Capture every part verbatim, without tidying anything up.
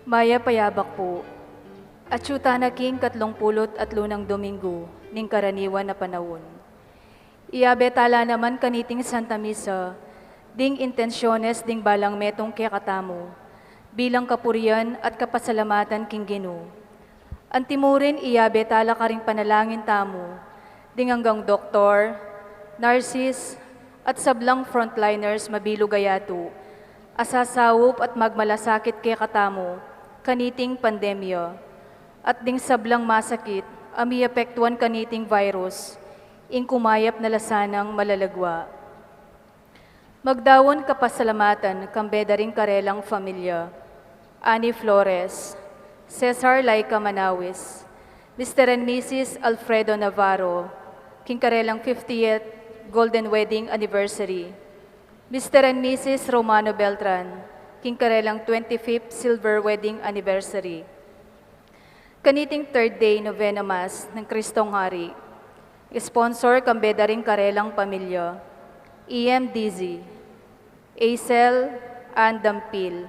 Mayap a yabak pu. Atyu tana king katlung pulu't atlu nang Dominggu ning karaniwan a panaun. Iyabe tala naman kaniting Santa Misa ding intensyones ding balang metung kekatamu bilang kapurian at kapasalamatan king Ginu. Antimurin iyabe tala karing panalangin tamu ding anggang doktor, nurses, at sablang frontliners mabilug a yatu a sasaup at magmalasakit kekatamu kaniting pandemya, at ding sablang masakit a miapektuan kaniting virus ing kumayap na la sanang malalagwa. Magdaun kapasalamatan kambe da ring karelang pamilya, Annie Flores, Cesar Laika Manawis, Mister and Missus Alfredo Navarro, king karelang fiftieth Golden Wedding Anniversary, Mister and Missus Romano Beltran, king karelang twenty-fifth Silver Wedding Anniversary. Kaniting Third Day Novena Mass ng Kristong Hari, sponsor kambe da ring karelang pamilya, E M D Z, Acel Ann Dampil,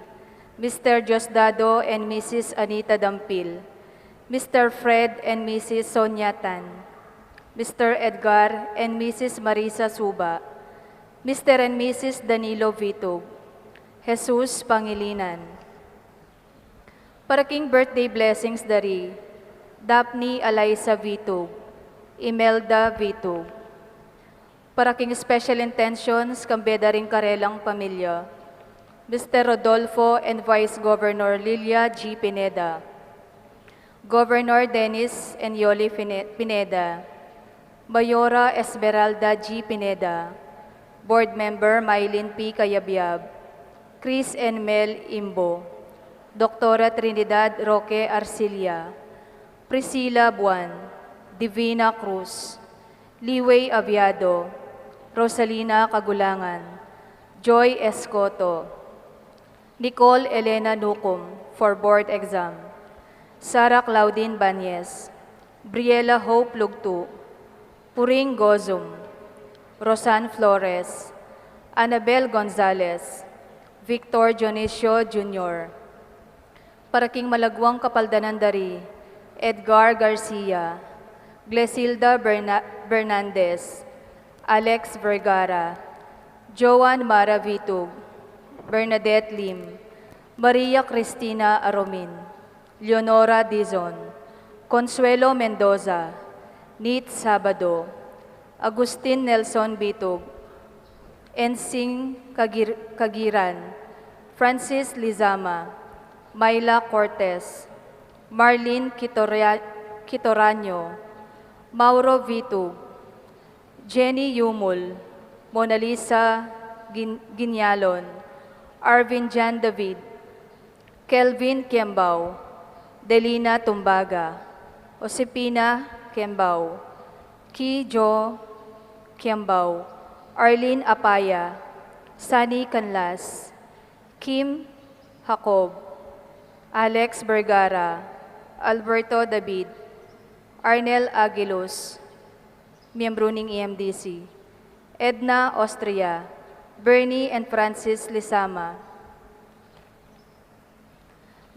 Mister Diosdado and Missus Anita Dampil, Mister Fred and Missus Sonia Tan, Mister Edgar and Missus Marisa Suba, Mister and Missus Danilo Vitug, Jesus Pangilinan. Para king birthday blessings da ri Daphne Eliza Vitug, Imelda Vitug. Para king special intentions kambe da ring karelang pamilya, Mister Rodolfo and Vice Governor Lilia G Pineda, Governor Dennis and Yoli Pine-, Pineda, Mayora Esmeralda G Pineda, Board Member Mylene P Cayabyab, Chris and Mel Imbo, Doktora Trinidad Roque Arcilla, Priscilla Buan, Divina Cruz, Liway Aviado, Rosalina Cagulangan, Joy Escoto, Nicole Elena Nucum for board exam, Sarah Claudine Banyes, Briella Hope Lugtu, Puring Gozum, Rosan Flores, Annabel Gonzalez, Victor Dionisio Junior. Para king malagwang kapaldanan da ri Edgar Garcia, Glesilda Berna-, Bernandez, Alex Vergara, Joan Mara Vitug, Bernadette Lim, Maria Cristina Aromin, Leonora Dizon, Consuelo Mendoza, Nit Sabado, Agustin Nelson Vitug, Ensing Kagir-, Kagiran, Francis Lizama, Myla Cortez, Marlene Quitoria-, Quitoraño, Mauro Vitug, Jenny Yumul, Mona Lisa Gin-, Guiñalon, Arvin Jan David, Kelvin Kiambao, Delina Tumbaga, Josepina Kiambao, Ki Jo Kiambao, Arlene Apaya, Sunny Canlas, Kim Jacob, Alex Vergara, Alberto David, Arnel Aguilos, miyembro ning E M D C, Edna Austria, Bernie and Francis Lizama.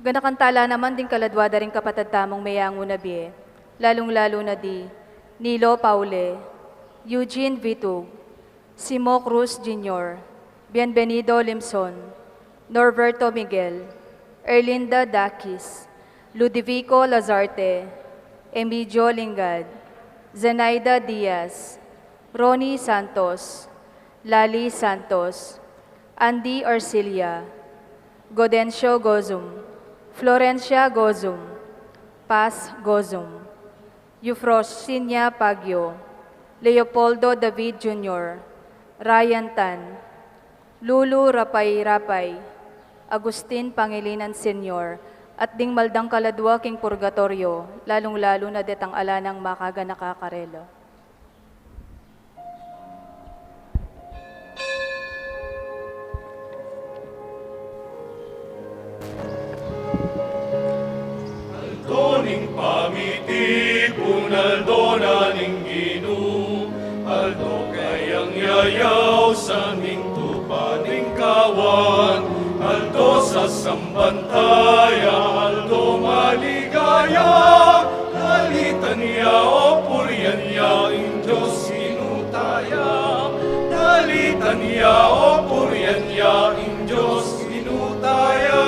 Ganakan tala naman ding kaladwa da ring kapatad tamung meyangu na bie, lalung-lalu na di Nilo Paule, Eugene Vitug, Simo Cruz Junior, Bienvenido Limson, Norberto Miguel, Erlinda Dakis, Ludovico Lazarte, Emigio Lingad, Zenaida Diaz, Ronnie Santos, Lali Santos, Andy Arcilia, Godencio Gozum, Florencia Gozum, Paz Gozum, Eufrosinia Pagio, Leopoldo David Junior, Ryan Tan, Lulu Rapay-Rapay, Agustin Pangilinan Senior, at ding maldang kaladwa king purgatoryo, lalung-lalu na detang ala nang makaganaka karela. Aldo ning pamitipun, aldo na ning Ginu, aldo kayang yayaw sa ning tupa ning kawan, aldo sa Sasambantaya, aldo maligaya, dalitan ya o purian ya ing Dios Ginu taya. Dalitan ya o purian ya ing Dios Ginu taya.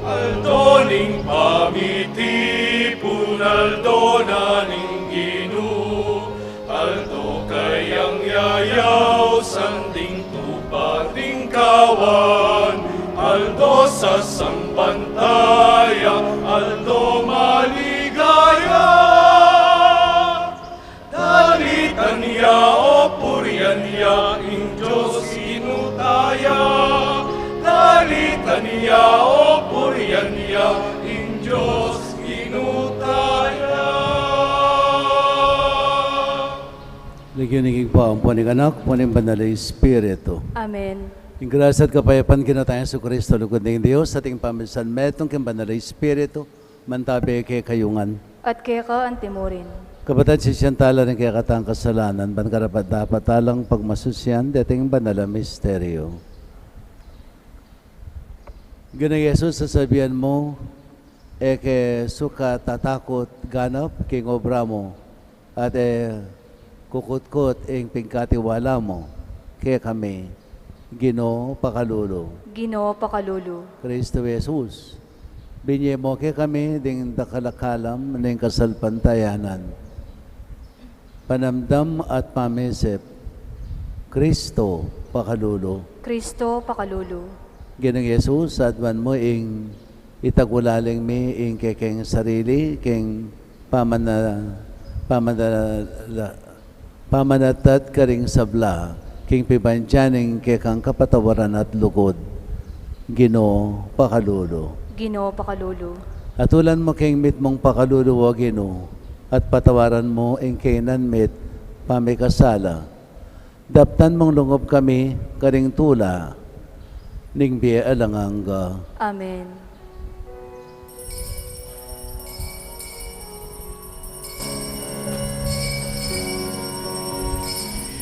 Aldo ning pamitipun, aldo na ning Ginu, aldo kayang yayausan ding tupa ding kawan, aldo sasambantaya, aldo maligaya. Dalitan ya o purian ya ing Dios Ginu taya. Dalitan ya o purian ya ing Dios Ginu taya. Lagyu ning Ibpa, ampo ning Anak, ampo ning Banal a Espiritu. Amen. Ing grasya at kapayapan king Ginu tang Jesucristo, lugud ning Dios, at ing pamisan metung king Banal a Espiritu, mantabi kekayu ngan. At keka antimurin. Kapatad, sisian tala ring kekatang kasalanan, ban karapat-dapat talang pagmasusyan deting banal a misteryo. Ginung Jesus, sasabian mu, e ke sukat tatakut ganap king obra mu, at e kukutkut ing pigkatiwala mu kekami. Ginu, pakalulu. Ginu, pakalulu. Kristo Jesus, binye mu kekami ding dakal a kalam ning kasalpantayanan. Panamdam at pamisip. Kristo, pakalulu. Kristo, pakalulu. Ginung Jesus, aduan mu ing itagulaling mi ing kekeng sarili king pamana-, pamana-, pamanatad karing sabla king pibandian ning kekang kapatawaran at lugud. Ginu, pakalulu. Ginu, pakalulu. Atulan mu king mitmung pakalulu, O Ginu, at patawaran mu ing kainan mit pamikasala. Daptan mung lungub kami karing tula ning bie alang angga. Amen.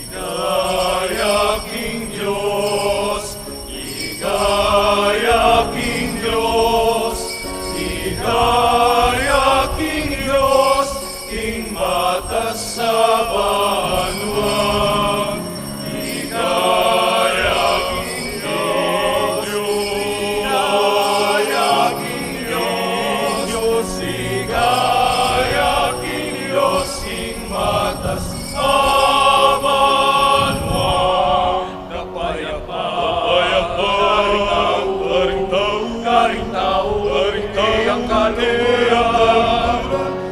Ligaya king Dios, ligaya king Dios, ligaya king Dios, king matas a banua. Ligaya king Dios, ligaya king Dios, ligaya king Dios, king matas a banua. Kapayapan, kapayapan, karing tau, karing tau, karing tau, e yang kaluguran,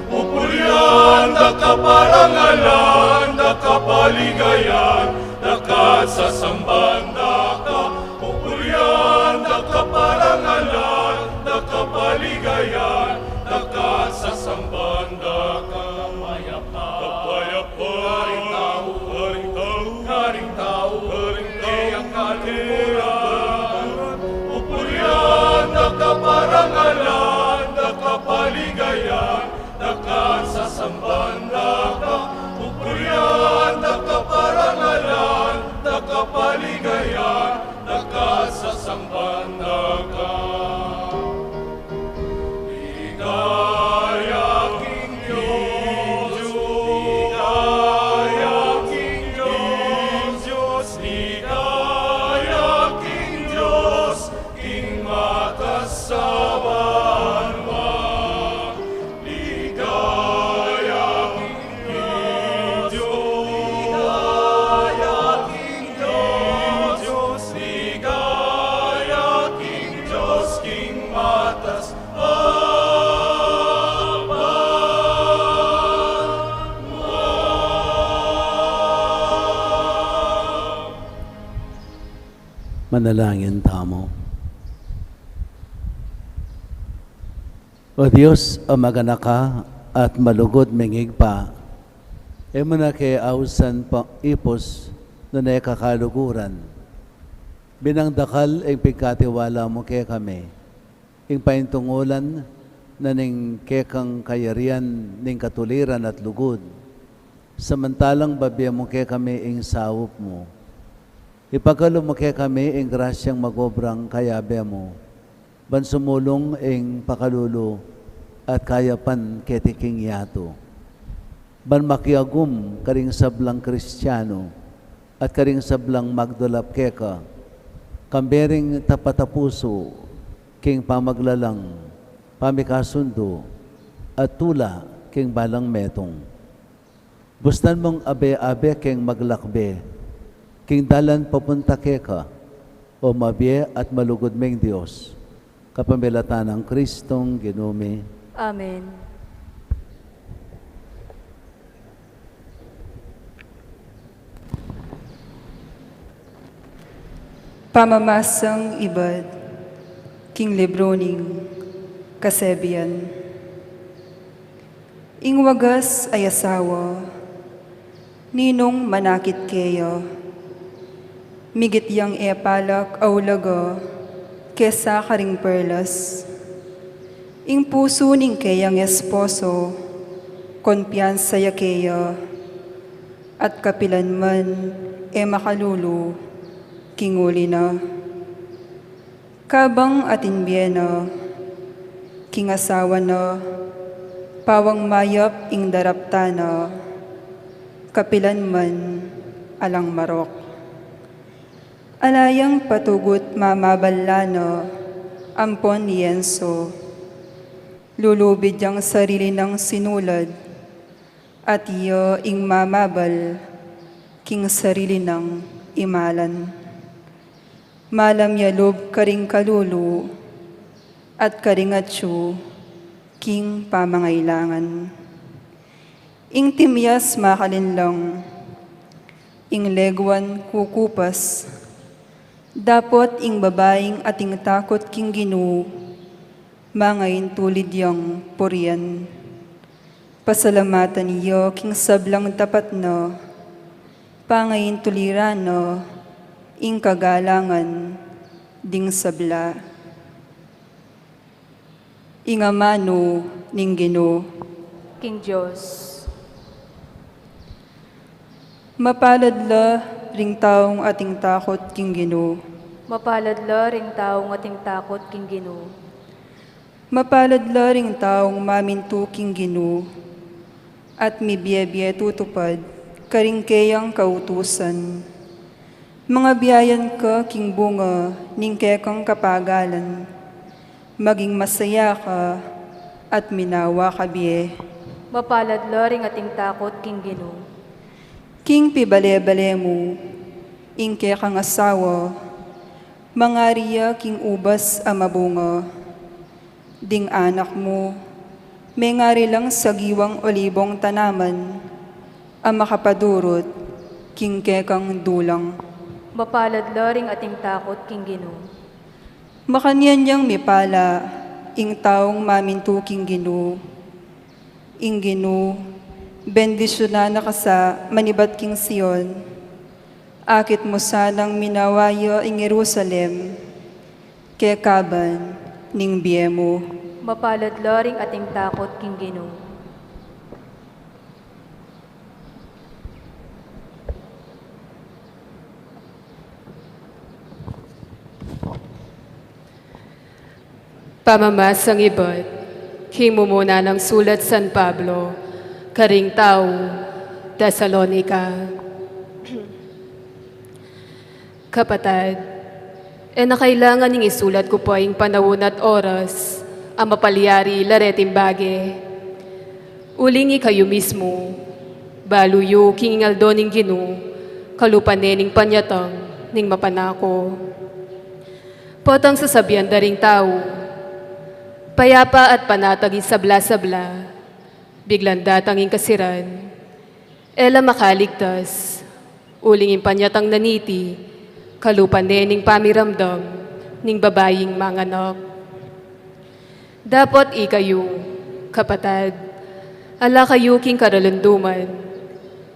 pupurian da ka, parangalan da ka, paligayan da ka, sasamban da ka, pupurian da ka, parangalan da ka, paligayan da ka, sasamban da ka. Kapayapan, kapayapan, karing tau, karing tau, karing tau, karing tau, e yang kaluguran, pupurian da ka, parangalan da ka, paligayan da ka, sasamban da ka, pupurian da ka, parangalan da ka, paligayan da ka, sasamban da ka. Ligaya king Dios, ligaya king Dios, ligaya king Dios, king matas a banua. Ligaya king Dios, ligaya king Dios, ligaya king Dios, king matas a banua. Manalangin tamu. O Dios, a maganaka at malugud ming Ibpa, e mu na ke ausan pa ipus nune kakaluguran. Binang dakal ing pigkatiwala mu kekami, ing paintungulan na ning kekang kayarian ning katuliran at lugud. Samantalang babie mu kekami ing saup mu. Ipakalub mu kekami ing grasyang magobrang kayabe mu, ban sumulung ing pakalulu at kayapan keti king yatu, ban makiagum karing sablang Kristiano at karing sablang magdulap keka, kambe ring tapat a pusu king pamaglalang, pamikasundu, at tula king balang metung. Bustan mung abe-abe keng maglakbe king dalan papunta keka, o mabie at malugud ming Dios, kapamilatan nang Kristong Ginu mi. Amen. Pamamasang ibat king libru ning Kasebian. Ing wagas a asawa, ninung manakit keya, migit yang e palak a ulaga kesa karing perlas. Ing pusu ning keyang esposo, kumpiyansa ya keya, at kapilan man e makalulu king uli na. Kabang atin bie na, king asawa na, pawang mayap ing daraptan na, kapilan man alang marok. Ala yang patugut mamabal la na ampon lienso. Lulubid yang sarili nang sinulad, at iya ing mamabal king sarili nang imalan. Malam ya lub karing kalulu, at karing atyu king pamangailangan. Ing timyas makalinlang, ing leguan kukupas. Dapot ing babaing ating takut king Ginu, mangaintulid yang purian. Pasalamatan ya king sablang tapat na, pangaintuliran na ing kagalangan ding sabla. Ing amanu ning Ginu. King Dios. Mapalad la ring taung ating takut king Ginu. Mapalad la ring taung ating takut king Ginu. Mapalad la ring taung mamintu king Ginu, at mibie-bie tutupad karing keyang kautusan. Mangabiayan ka king bunga ning kekang kapagalan, maging masaya ka at minawa ka bie. Mapalad la ring ating takut king Ginu. King pibale-bale mu ing kekang asawa, mangari ya king ubas a mabunga. Ding anak mu, mengari lang sagiwang olibong tanaman a makapadurut king kekang dulang. Mapalad la ring ating takut king Ginu. Makanyan yang mipala ing taung mamintu king Ginu. Ing Ginu, bendisyunan na ka sa manibat king Sion. Akit mu sanang minawa ya ing Jerusalem kekaban ning bie mu. Mapalad la ring ating takut king Ginu. Pamamasang ibat king mumuna nang sulat San Pablo karing taung Tesalonica. Kapatad, e na kailangan ing isulat ku pa ing panaun at oras a mapalyari la reting bage. Uling ikayu mismu, balu yu king aldo ning Ginu, kalupa ne ning panyatang ning mapanako. Potang sasabian da ring tau, payapa at panatag ing sabla-sabla, biglang datang ing kasiran, e la makaligtas, uling ing panyatang na niti, kalupa ne ning pamiramdam ning babaing manganak. Dapot ikayu, kapatad, ala kayu king karalunduman,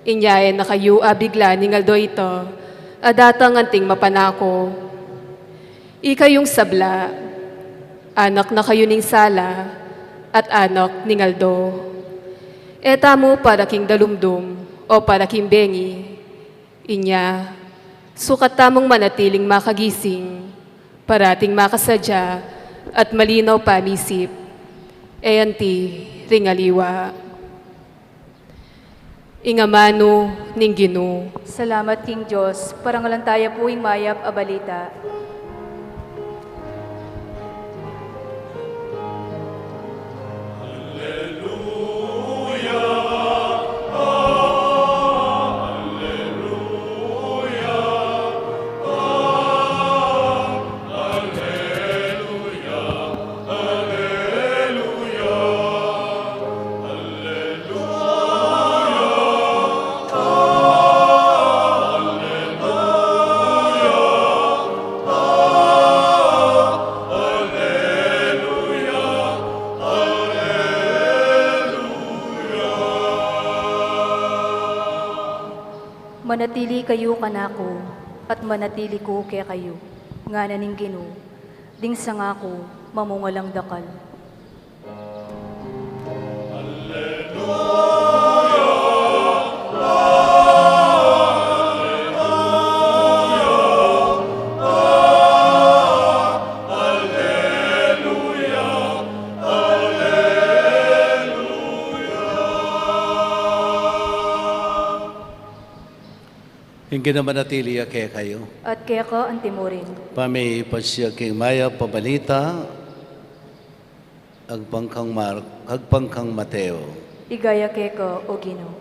inya e na kayu abigla ning aldo ita a datang anting mapanako. Ikayung sabla, anak na kayu ning sala at anak ning aldo. E tamu para king dalumdum o para king bengi. Inya, Sukat tamung manatiling makagising, parating makasadya, at malinaw pamisip, e anti ring aliwa. Ing amanu ning Ginu. Salamat king Dios, parangalan taya pu ing mayap a balita. Manatili kayu kanaku, at manatili ku kekayu, ngana ning Ginu, ding sanga ku mamunga lang dakal. Ing Ginu manatili ya kekayu. At keka antimurin. Pamipasiag king mayap a balita agpang kang Mark, agpang kang Mateo. Ligaya keka, O Ginu.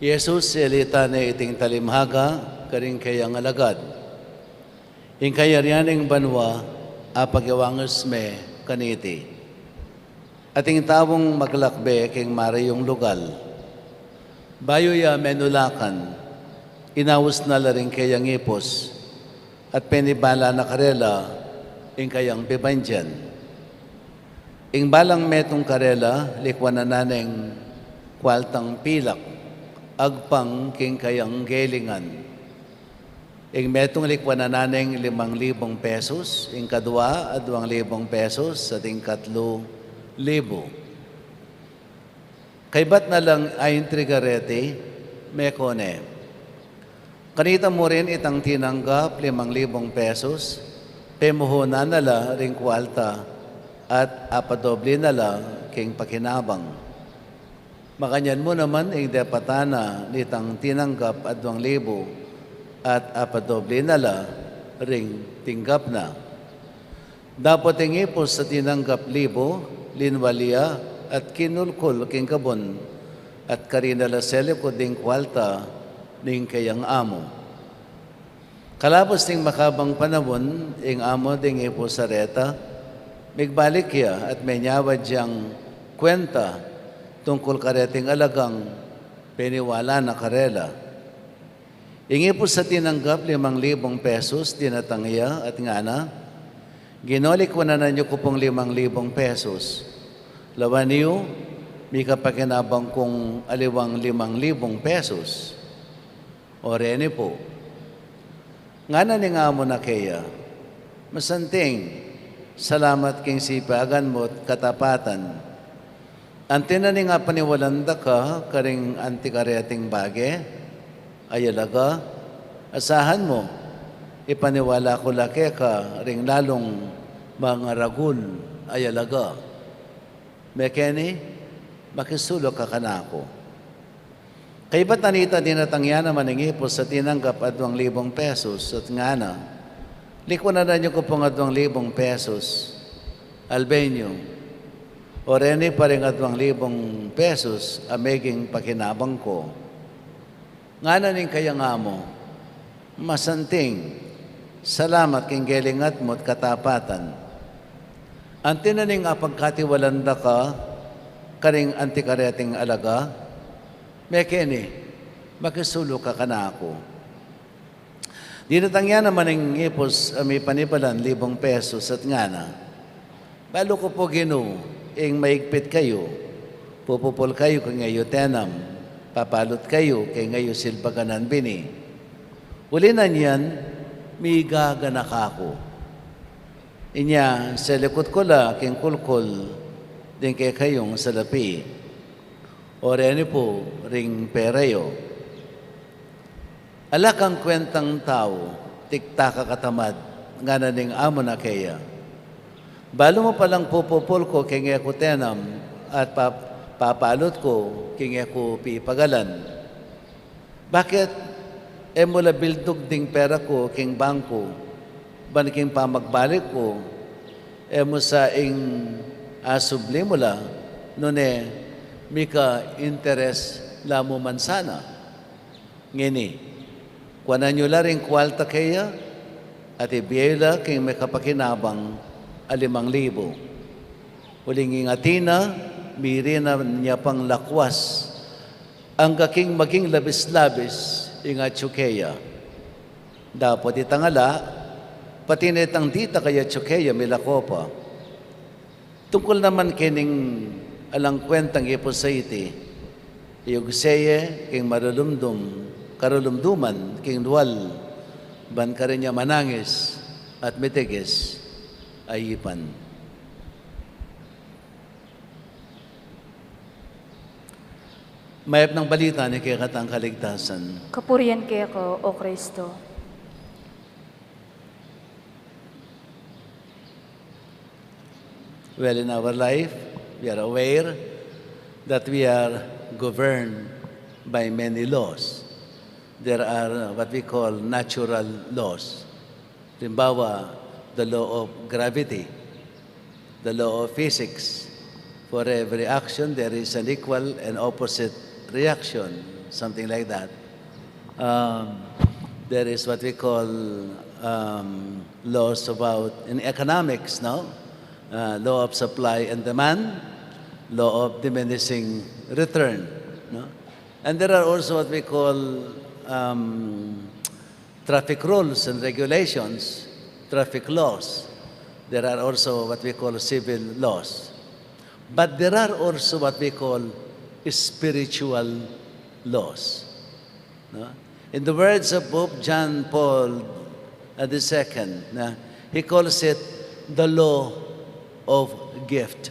Jesus, ilita ne iting talimhaga karing kayang alagad. Ing kayarian ning banua apakiwangas me kaniti. At ing taung maglakbe king marayung lugal, bayu ya menulakan, inaus na la ring kayang ipus, at penibala na karela ing kayang pibandian. Ing balang metung karela, likuanan na neng kualtang pilak, agpang king kayang gelingan. Ing metung likuanan na neng limang libung pesos, ing kadua, aduang libung pesos, at ing katlu, libu. Kaybat na lang a intriga reti, meko ne, "Kanita mu rin itang tinanggap limang libung pesos, pemuhunan na la ring kualta, at apadobli na la king pakinabang. Makanyan mu naman ing depatan na nitang tinanggap aduang libu, at apadobli na la ring tinggap na." Dapot ing ipus a tinanggap libu, linwal ya, at kinulkul king kabun, at karin na la selikud ding kualta ning kayang amu. Kalapus ning makabang panaun, ing amu ding ipus a reta, migbalik ya at menyawad yang kuenta tungkul kareting alagang peniwala na karela. Ing ipus a tinanggap limang libung pesos, dinatang ya at ngana, "Ginu, likuanan yu ku pung limang libung pesos. Lawan yu, mikapakinabang kung aliwang limang libung pesos." "O reni pu," ngana ning amu na keya, "Masanting, salamat king sipagan mu't katapatan. Anti na ning apaniwalan da ka karing anti kareting bage a alaga, asahan mu, ipaniwala ku la keka ring lalung mangaragul a alaga. Mekeni, makisuluk ka kanaku." Kaybat na nita, dinatang ya naman ing ipus a tinanggap aduang libung pesos, at ngana, "Likuanan yu ku pung aduang libung pesos. Alben yu, o reni pa ring aduang libung pesos a meging pakinabang ku." Ngana ning kayang amu, "Masanting, salamat king gelingan mu't katapatan. Anti na ning apagkatiwalan da ka karing anti kareting alaga? Mekeni, makisuluk ka kanaku." Dinatang ya naman ing ipus a mipanibalang libung pesos at ngana, "Balu ku pu, Ginu, ing maigpit kayu, pupupul kayu king e yu tenam, papalut kayu king e yu silbagan bini. Uli na niyan, migaganaka ku." Inya selikut ku la king kulkul ding kekayung salapi, o reni pu ring pera yu. Ala kang kwentang tau, tiktak a katamad, ngana ning amu na keya. Balu mu palang pupupul ku king e ku tenam at pa-, papalut ku king e ku pipagalan. Bakit e mu la bildug ding pera ku king bangku? Ban king pamagbalik ku, e mu sa ing asubli mu la, nune mika interes la mu man sana. Ngeni, kuanan yu la ring kualta keya at ibie yu la king mekapakinabang a limang libu. Uling ing atina, mirinan ya pang lakwas angga king maging labis-labis ing atyu keya. Dapot itang ala, pati na itang ditak a atyu keya milako pa. Tungkul naman kening alang kwentang ipus a iti, iyugse ye king marulumdum, karulumduman king lual, ban karin ya manangis at mitigis a ipan. Mayap nang balita ning kekatang kaligtasan. Kapurian keka, O Kristo. Well, in our life, we are aware that we are governed by many laws. There are, uh, what we call natural laws. Halimbawa, the law of gravity, the law of physics. For every action, there is an equal and opposite reaction, something like that. Um, there is what we call, um, laws about in economics, no? Uh, law of supply and demand, law of diminishing return, no? And there are also what we call, um, traffic rules and regulations, traffic laws. There are also what we call civil laws. But there are also what we call spiritual laws. No? In the words of Pope John Paul, uh, the second, no, he calls it the law of gift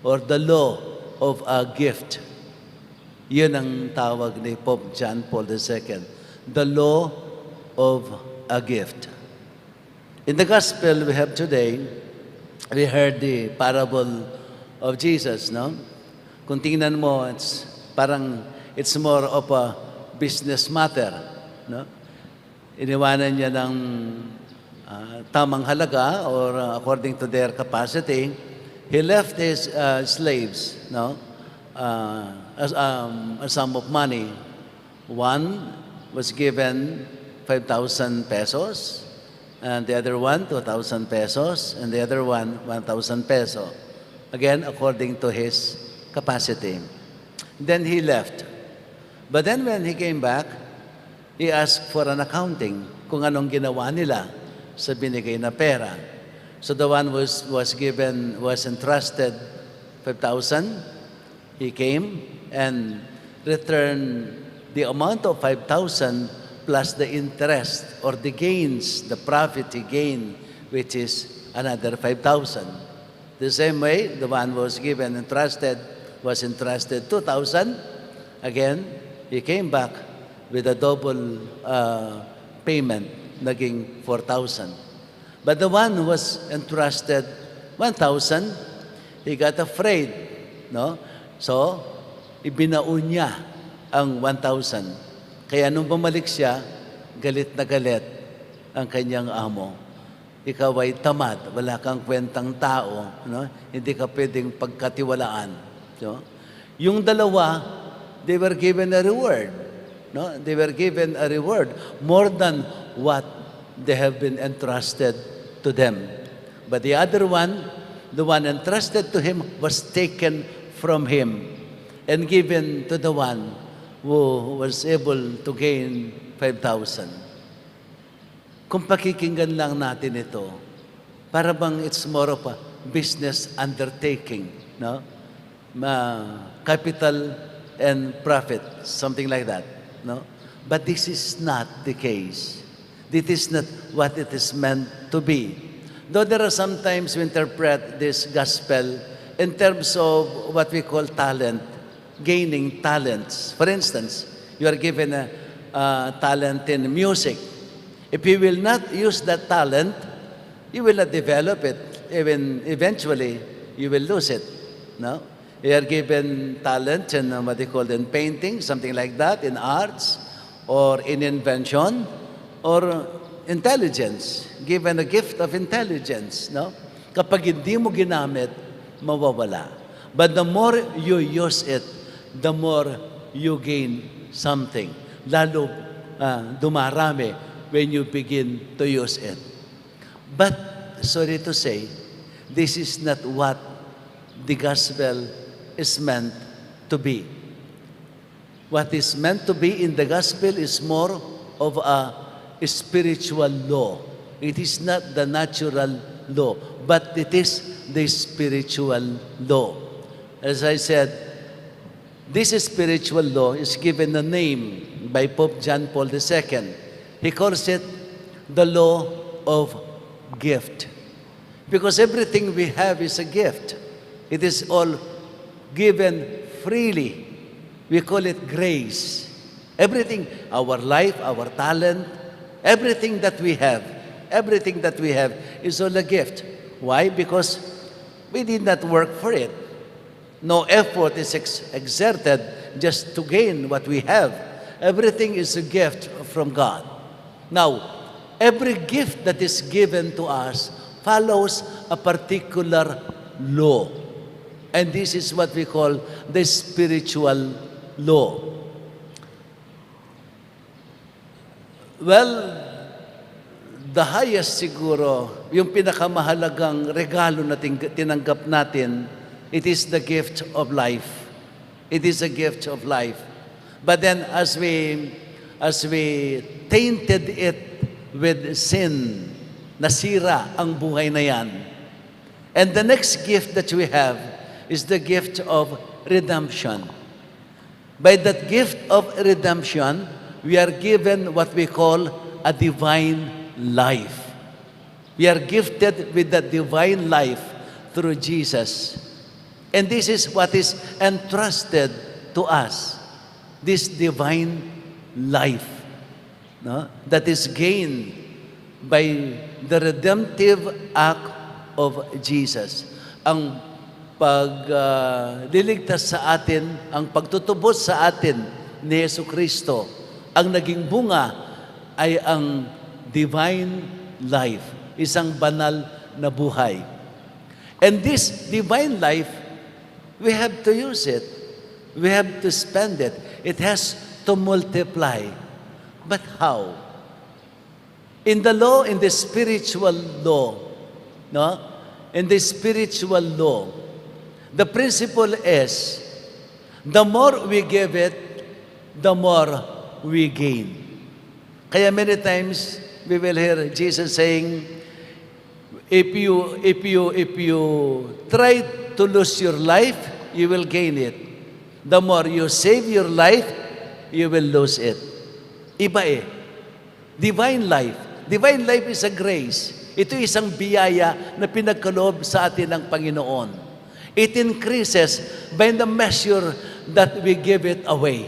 or the law of a gift. Yun ang tawag ni Pope John Paul the second, the law of a gift. In the gospel we have today, we heard the parable of Jesus, no? Kung tingnan mo, it's parang, it's more of a business matter, no? Iniwanan niya ng, ah, tamang halaga or, ah, according to their capacity. He left his, ah, slaves, no? Ah, as, um, a sum of money. One was given five thousand pesos, and the other one two thousand pesos, and the other one one thousand peso. Again, according to his capacity. Then he left. But then when he came back, he asked for an accounting kung anong ginawa nila sa binigay na pera. So the one was, was given, was entrusted five thousand. He came and returned the amount of five thousand plus the interest or the gains, the profit he gained, which is another five thousand. The same way, the one who was given entrusted, was entrusted two thousand. Again, he came back with a double, uh, payment, naging four thousand. But the one who was entrusted one thousand, he got afraid, no? So, ibinaon niya ang one thousand. Kaya nung bumalik siya, galit na galit ang kanyang amo. Ikaw ay tamad, wala kang kwentang tao, no? Hindi ka pwedeng pagkatiwalaan, no? Yung dalawa, they were given a reward, no? They were given a reward more than what they have been entrusted to them. But the other one, the one entrusted to him, was taken from him and given to the one who was able to gain five thousand. Kung pakikinggan lang natin ito, para bang it's more of a business undertaking, no? Ma-, capital and profit, something like that, no? But this is not the case. This is not what it is meant to be. Though there are sometimes we interpret this gospel in terms of what we call talent, gaining talents. For instance, you are given a, a talent in music. If you will not use that talent, you will not develop it. Even eventually, you will lose it. No? You are given talent in, uh, what they call in painting, something like that, in arts, or in invention, or intelligence, given a gift of intelligence, no? Kapag hindi mo ginamit, mawawala. But the more you use it, the more you gain something. Lalo, ah, dumarami when you begin to use it. But, sorry to say, this is not what the gospel is meant to be. What is meant to be in the gospel is more of a spiritual law. It is not the natural law, but it is the spiritual law. As I said, this spiritual law is given a name by Pope John Paul the Second. He calls it the law of gift. Because everything we have is a gift. It is all given freely. We call it grace. Everything, our life, our talent, everything that we have, everything that we have is all a gift. Why? Because we did not work for it. No effort is ex-, exerted just to gain what we have. Everything is a gift from God. Now, every gift that is given to us follows a particular law. And this is what we call the spiritual law. Well, the highest siguro, yung pinakamahalagang regalo na ting-, tinanggap natin, it is the gift of life. It is a gift of life. But then, as we, as we tainted it with sin, nasira ang buhay na yan. And the next gift that we have is the gift of redemption. By that gift of redemption, we are given what we call a divine life. We are gifted with that divine life through Jesus. And this is what is entrusted to us, this divine life, no? That is gained by the redemptive act of Jesus. Ang pag, ah, liligtas sa atin, ang pagtutubos sa atin ni Jesucristo, ang naging bunga ay ang divine life, isang banal na buhay. And this divine life, we have to use it. We have to spend it. It has to multiply. But how? In the law, in the spiritual law, no? In the spiritual law, the principle is, the more we give it, the more we gain. Kaya many times, we will hear Jesus saying, "If you, if you, if you try to lose your life, you will gain it. The more you save your life, you will lose it." Iba eh. Divine life. Divine life is a grace. Ito isang biyaya na pinagkaloob sa atin ng Panginoon. It increases by the measure that we give it away.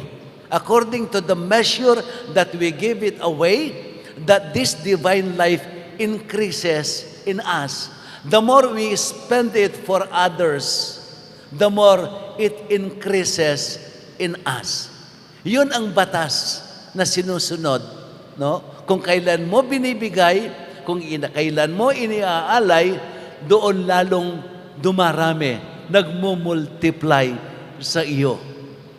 According to the measure that we give it away, that this divine life increases in us. The more we spend it for others, the more it increases in us. Yun ang batas na sinusunod, no? Kung kailan mo binibigay, kung ina-, kailan mo iniaalay, doon lalong dumarami, nagmumultiply sa iyo.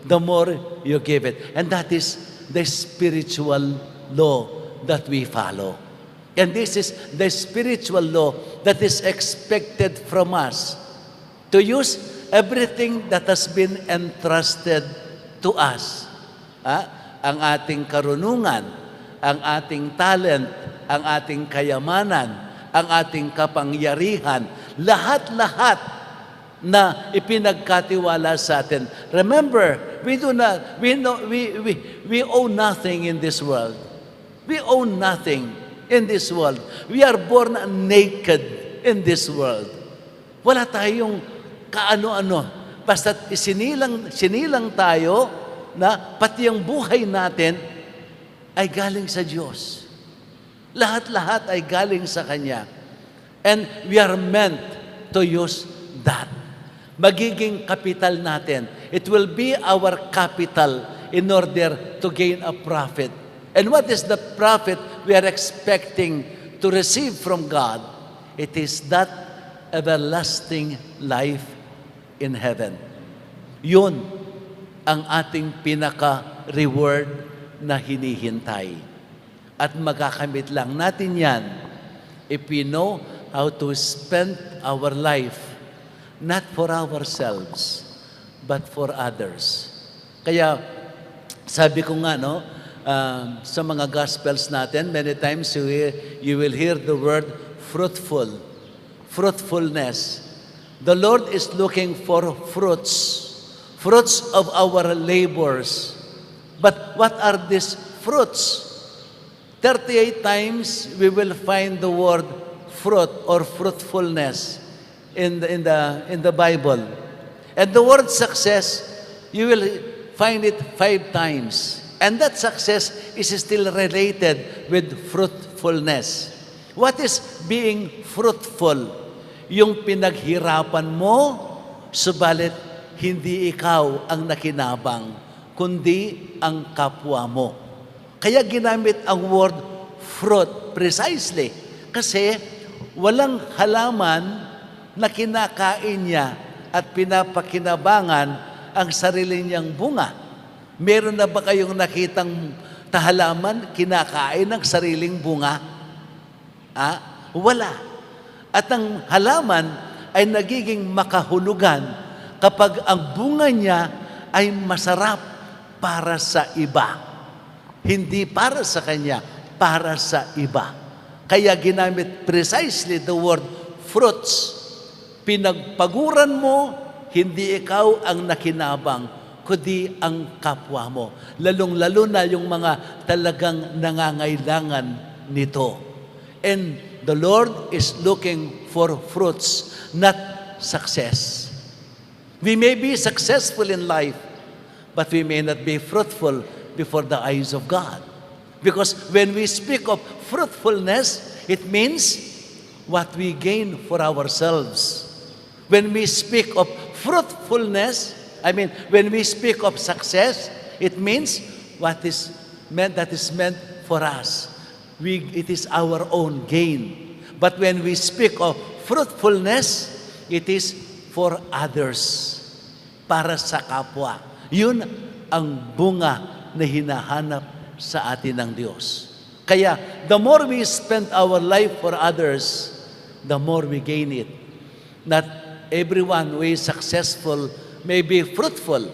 The more you give it. And that is the spiritual law that we follow. And this is the spiritual law that is expected from us, to use everything that has been entrusted to us. Ha? Ang ating karunungan, ang ating talent, ang ating kayamanan, ang ating kapangyarihan, lahat-lahat na ipinagkatiwala sa atin. Remember, we do not, we know, we, we, we owe nothing in this world. We own nothing in this world. We are born naked. in this world. Wala tayong kaano-ano. Basta't isinilang, sinilang tayo na pati ang buhay natin ay galing sa Diyos. Lahat-lahat ay galing sa Kanya. And we are meant to use that. Magiging kapital natin. It will be our capital in order to gain a profit. And what is the profit we are expecting to receive from God? It is that everlasting life in heaven. Yun ang ating pinaka-reward na hinihintay. At makakamit lang natin yan if we know how to spend our life, not for ourselves, but for others. Kaya sabi ko nga, no, um, sa mga gospels natin, many times you, hear, you will hear the word fruitful, fruitfulness. The Lord is looking for fruits, fruits of our labors. But what are these fruits? Thirty-eight times we will find the word fruit or fruitfulness in the, in the, in the Bible. And the word success, you will find it five times. And that success is still related with fruitfulness. What is being fruitful? Yung pinaghirapan mo, subalit hindi ikaw ang nakinabang, kundi ang kapwa mo. Kaya ginamit ang word fruit precisely kasi walang halaman na kinakain niya at pinapakinabangan ang sarili niyang bunga. Meron na ba kayong nakitang halaman kinakain ang sariling bunga? Ah, wala. At ang halaman ay nagiging makahulugan kapag ang bunga niya ay masarap para sa iba. Hindi para sa kanya, para sa iba. Kaya ginamit precisely the word fruits. Pinagpaguran mo, hindi ikaw ang nakinabang, kundi ang kapwa mo. Lalong-lalo na yung mga talagang nangangailangan nito. And the Lord is looking for fruits, not success. We may be successful in life, but we may not be fruitful before the eyes of God. Because when we speak of fruitfulness, it means what we gain for ourselves. When we speak of fruitfulness, I mean, when we speak of success, it means what is meant, that is meant for us. We, it is our own gain. But when we speak of fruitfulness, it is for others, para sa kapwa. Yun ang bunga na hinahanap sa atin ng Diyos. Kaya, the more we spend our life for others, the more we gain it. Not everyone who is successful may be fruitful.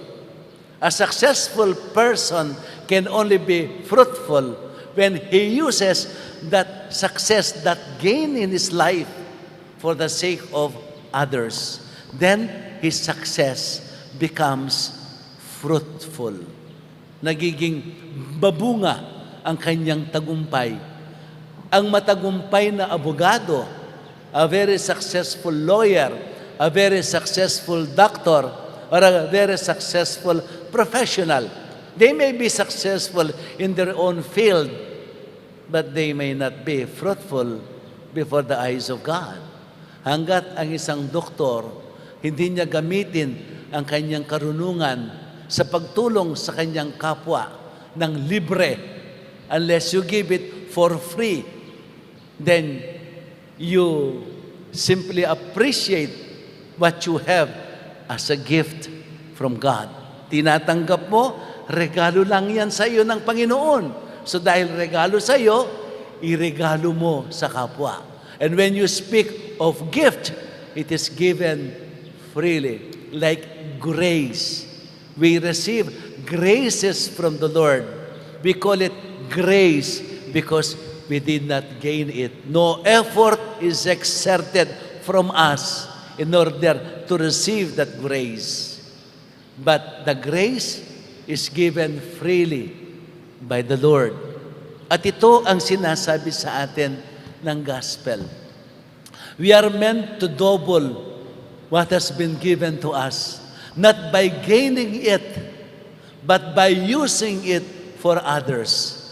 A successful person can only be fruitful when he uses that success, that gain in his life, for the sake of others. Then his success becomes fruitful. Nagiging mabunga ang kanyang tagumpay. Ang matagumpay na abogado, a very successful lawyer, a very successful doctor, or a very successful professional. They may be successful in their own field, but they may not be fruitful before the eyes of God. Hanggat ang isang doktor, hindi niya gamitin ang kanyang karunungan sa pagtulong sa kanyang kapwa ng libre, unless you give it for free, then you simply appreciate what you have as a gift from God. Tinatanggap mo, regalo lang yan sa iyo ng Panginoon. So dahil regalo sa iyo, iregalo mo sa kapwa. And when you speak of gift, it is given freely, like grace. We receive graces from the Lord. We call it grace because we did not gain it. No effort is exerted from us in order to receive that grace. But the grace is given freely by the Lord. At ito ang sinasabi sa atin ng gospel. We are meant to double what has been given to us, not by gaining it, but by using it for others.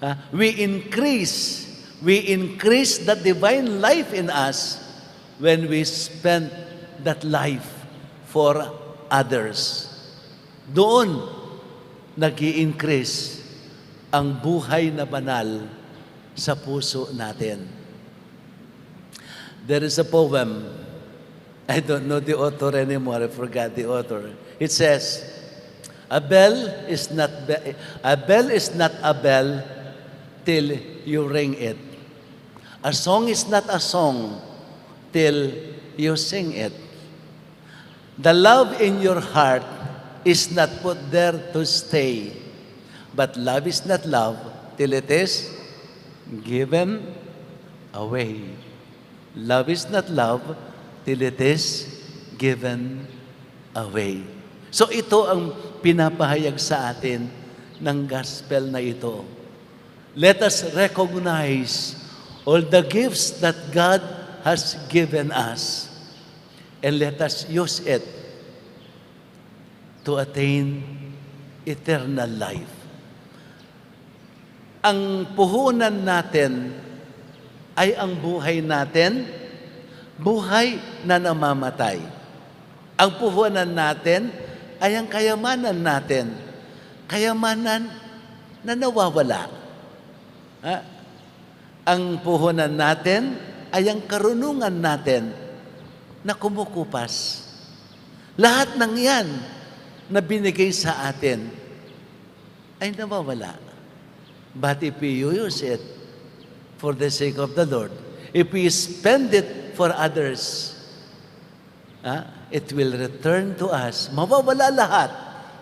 Ah, we increase, we increase the divine life in us when we spend that life for others. Doon nag increase ang buhay na banal sa puso natin. There is a poem. I don't know the author anymore. I forgot the author. It says, "A bell is not be- a bell is not a bell till you ring it. A song is not a song till you sing it. The love in your heart is not put there to stay, but love is not love till it is given away." Love is not love till it is given away. So ito ang pinapahayag sa atin ng gospel na ito. Let us recognize all the gifts that God has given us, and let us use it to attain eternal life. Ang puhunan natin ay ang buhay natin, buhay na namamatay. Ang puhunan natin ay ang kayamanan natin, kayamanan na nawawala. Ha? Ang puhunan natin ay ang karunungan natin na kumukupas. Lahat ng yan na binigay sa atin ay nawawala. But if we use it for the sake of the Lord, if we spend it for others, ah, it will return to us. Mawawala lahat.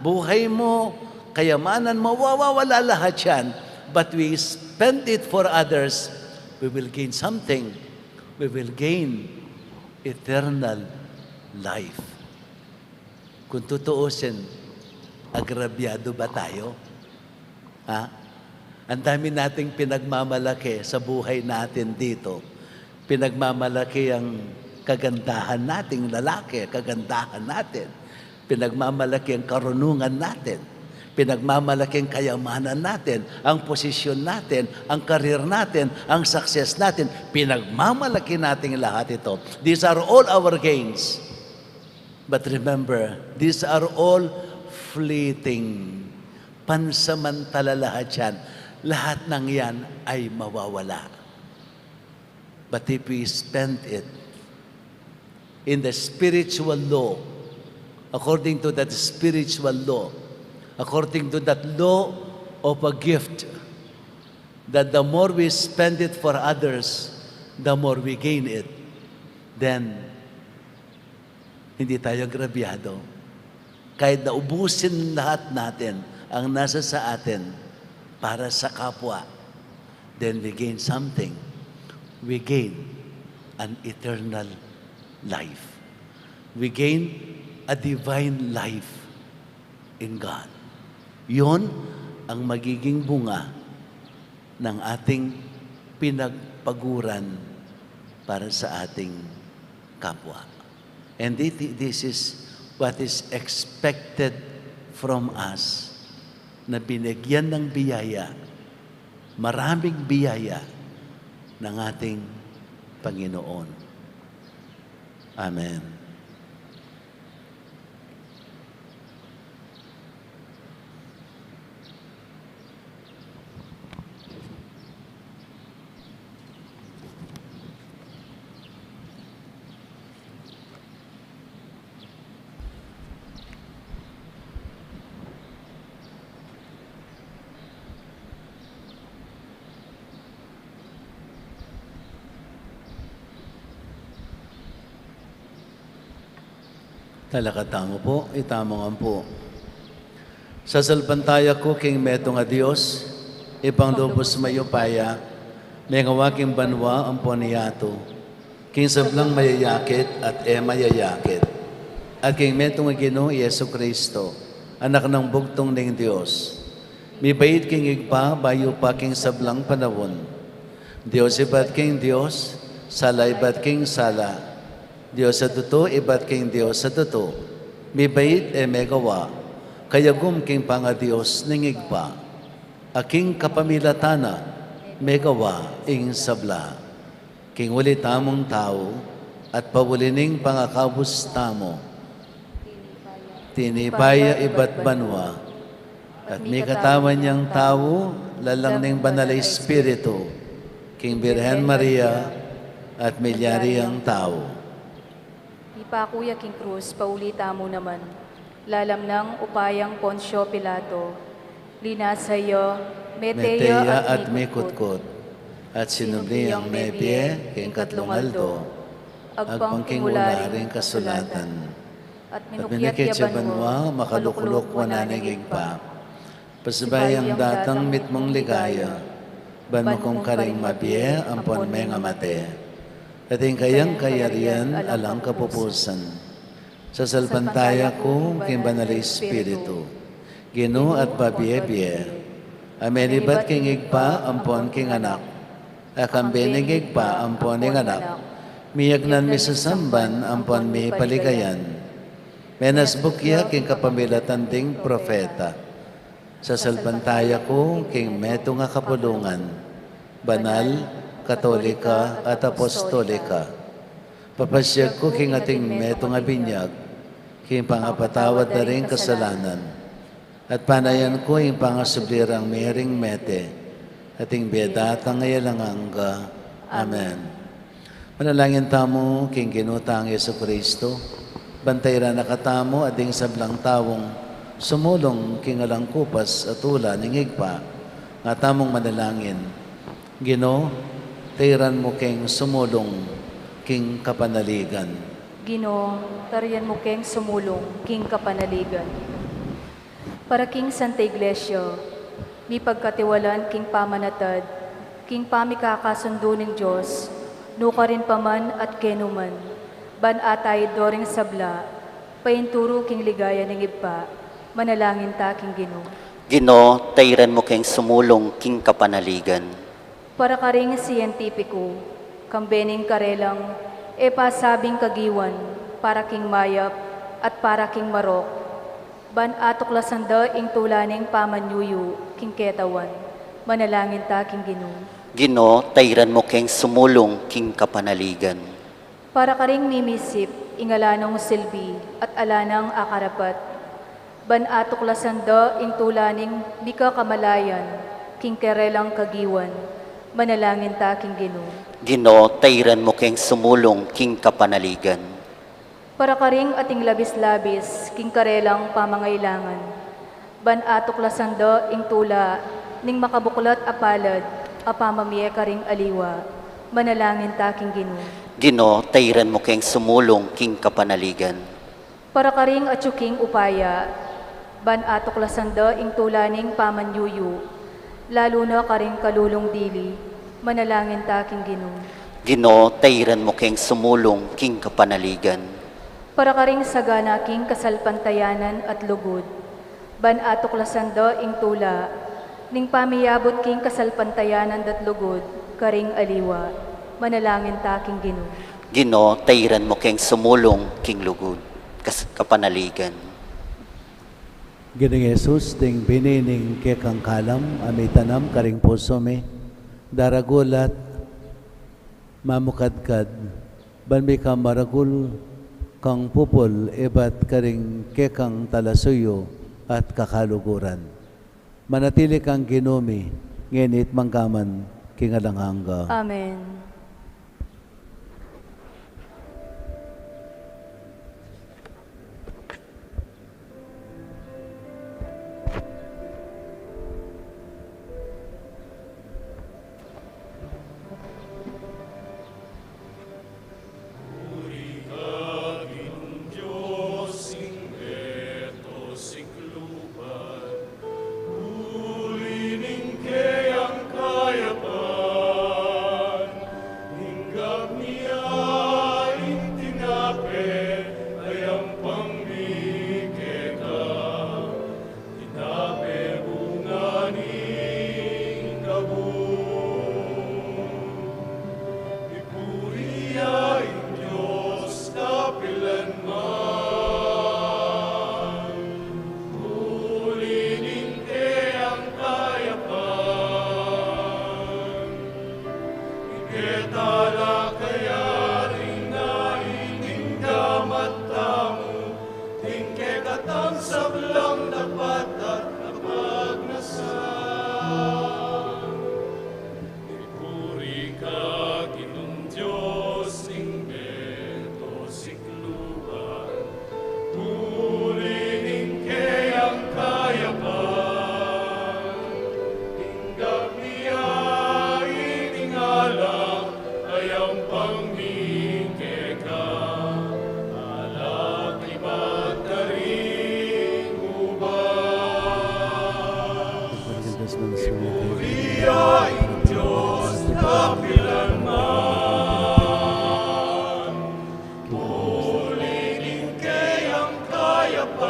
Buhay mo, kayamanan, mawawala lahat yan. But we spend it for others, we will gain something. We will gain eternal life. Kung tutuusin, agrabyado ba tayo? Ha? Ang dami nating pinagmamalaki sa buhay natin dito. Pinagmamalaki ang kagandahan nating lalaki, kagandahan natin. Pinagmamalaki ang karunungan natin. Pinagmamalaki ang kayamanan natin, ang posisyon natin, ang career natin, ang success natin. Pinagmamalaki natin lahat ito. These are all our gains. But remember, these are all fleeting. Pansamantala lahat yan. Lahat ng yan ay mawawala. But if we spend it in the spiritual law, according to that spiritual law, according to that law of a gift, that the more we spend it for others, the more we gain it, then hindi tayo agrabyado. Kahit na ubusin lahat natin ang nasa sa atin para sa kapwa, then we gain something. We gain an eternal life. We gain a divine life in God. Yun ang magiging bunga ng ating pinagpaguran para sa ating kapwa. And thi-, this is what is expected from us, na binigyan ng biyaya, maraming biyaya ng ating Panginoon. Amen. Talakad tamu pu, itamu ngan pu. Sasalpantaya ku king metung a Dios, Ibpang lubus mayupaya, mengawa king banua ampon yatu, king sablang mayayakit at e mayayakit, at king metung a Ginu Jesucristo, Anak nang bugtung ning Dios, mibait king Ibpa bayu pa king sablang panaun. Dios Ibpa at king Dios, Sala ibat king sala, Dios a tutu ibat king Dios a tutu, mibait e megawa, kayagum king pangaDios ning Ibpa, a king kapamilatan na megawa ing sabla. King uli tamung tau, at pauli ning pangakabus tamu, tinipay ya ibat banua, at mikatawan yang tau, lalang ning Banal a Espiritu, king Birhen Maria, at milyari yang tau. Ipaku ya king krus, pauli tamu naman. Lalam nang upayang Poncio Pilato, linasa ya, mete ya at mikutkut, at sinubli yang mebie king katlung aldo, agpang king ula ring kasulatan. At minukyat ya banua, makalukluk wanan ning Ibpa. Pasibayu yang datang mitmung ligaya, ban makum karing mabie ampon mengamate. At ing kayang kayarian alang kapupusan. Sasalpantaya ku king Banal a Espiritu, Ginu at pabie-bie, a menibat king Ibpa ampon king Anak, a kambe ning Ibpa ampon ning Anak, miyagnan misasamban ampon mipaligayan. Menasbuk ya king kapamilatan ding propeta. Sasalpantaya ku king metung a kapulungan, banal, katolika, at apostolika. Papasiag ku king ating metung a binyag, king pangapatawad da ring kasalanan. At panayan ku ing pangasubli rang miring mete, at ing bie datang a alang angga. Amen. Manalangin tamu king Ginu tang Jesucristo, ban tairan na katamu at ding sablang taung sumulung king alang kupas a tula ning Ibpa. Nga tamung manalangin. Ginu, tairan mu keng sumulung king kapanaligan. Ginu, tarian mu keng sumulung king kapanaligan. Para king Santa Iglesia, mipagkatiwalan king pamanatad, king pamikakasundu ning Dios, nukarin pa man at kenu man, ban ataid do ring sabla, painturu king ligaya ning Ibpa, manalangin ta king Ginu. Ginu, tairan mu keng sumulung king kapanaligan. Para karing sientipiku, kambe ning karelang e pasabing kagiwan, para king mayap at para king marok, ban atuklasan da ing tula ning pamanyuyu king ketawan, manalangin ta king Ginu. Ginu, tairan mu keng sumulung king kapanaligan. Para karing mimisip, ing ala nang silbi at ala nang akarapat, ban atuklasan da ing tula ning mikakamalayan king karelang kagiwan, manalangin ta king Ginu. Ginu, tairan mu keng sumulung king kapanaligan. Para karing ating labis-labis king karelang pamangailangan, ban atuklasan da ing tula ning makabuklat a palad a pamamie karing aliwa, manalangin ta king Ginu. Ginu, tairan mu keng sumulung king kapanaligan. Para karing atyu king upaya, ban atuklasan da ing tula ning pamanyuyu, lalu na karing kalulung dili, manalangin ta king Ginu. Ginu, tairan mu keng sumulung king kapanaligan. Para karing sagana king kasalpantayanan at lugud, ban atuklasan da ing tula ning pamiyabut king kasalpantayanan at lugud karing aliwa, manalangin ta king Ginu. Ginu, tairan mu keng sumulung king lugud, kas-, kapanaligan. Ginung Jesus, ding bini ning kekang kalam a mitanam karing pusu mi, daragul at mamukadkad, ban mika maragul kang pupul ibat karing kekang talasuyu at kakaluguran. Manatili kang Ginu mi, ngeni at manggaman king alang angga. Amen. Purian ing Dios kapilan man, uli ning keyang kayapan.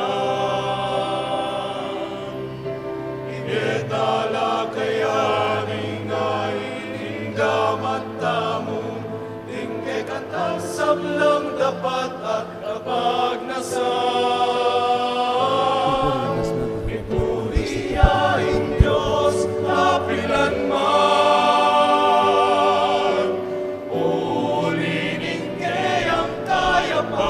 Ibie tala kaya ring ain ing gamat tamu, ing kekatang sablang dapat at kapagnasan. Purian ing Dios kapilan man, uli ning keyang kayapan.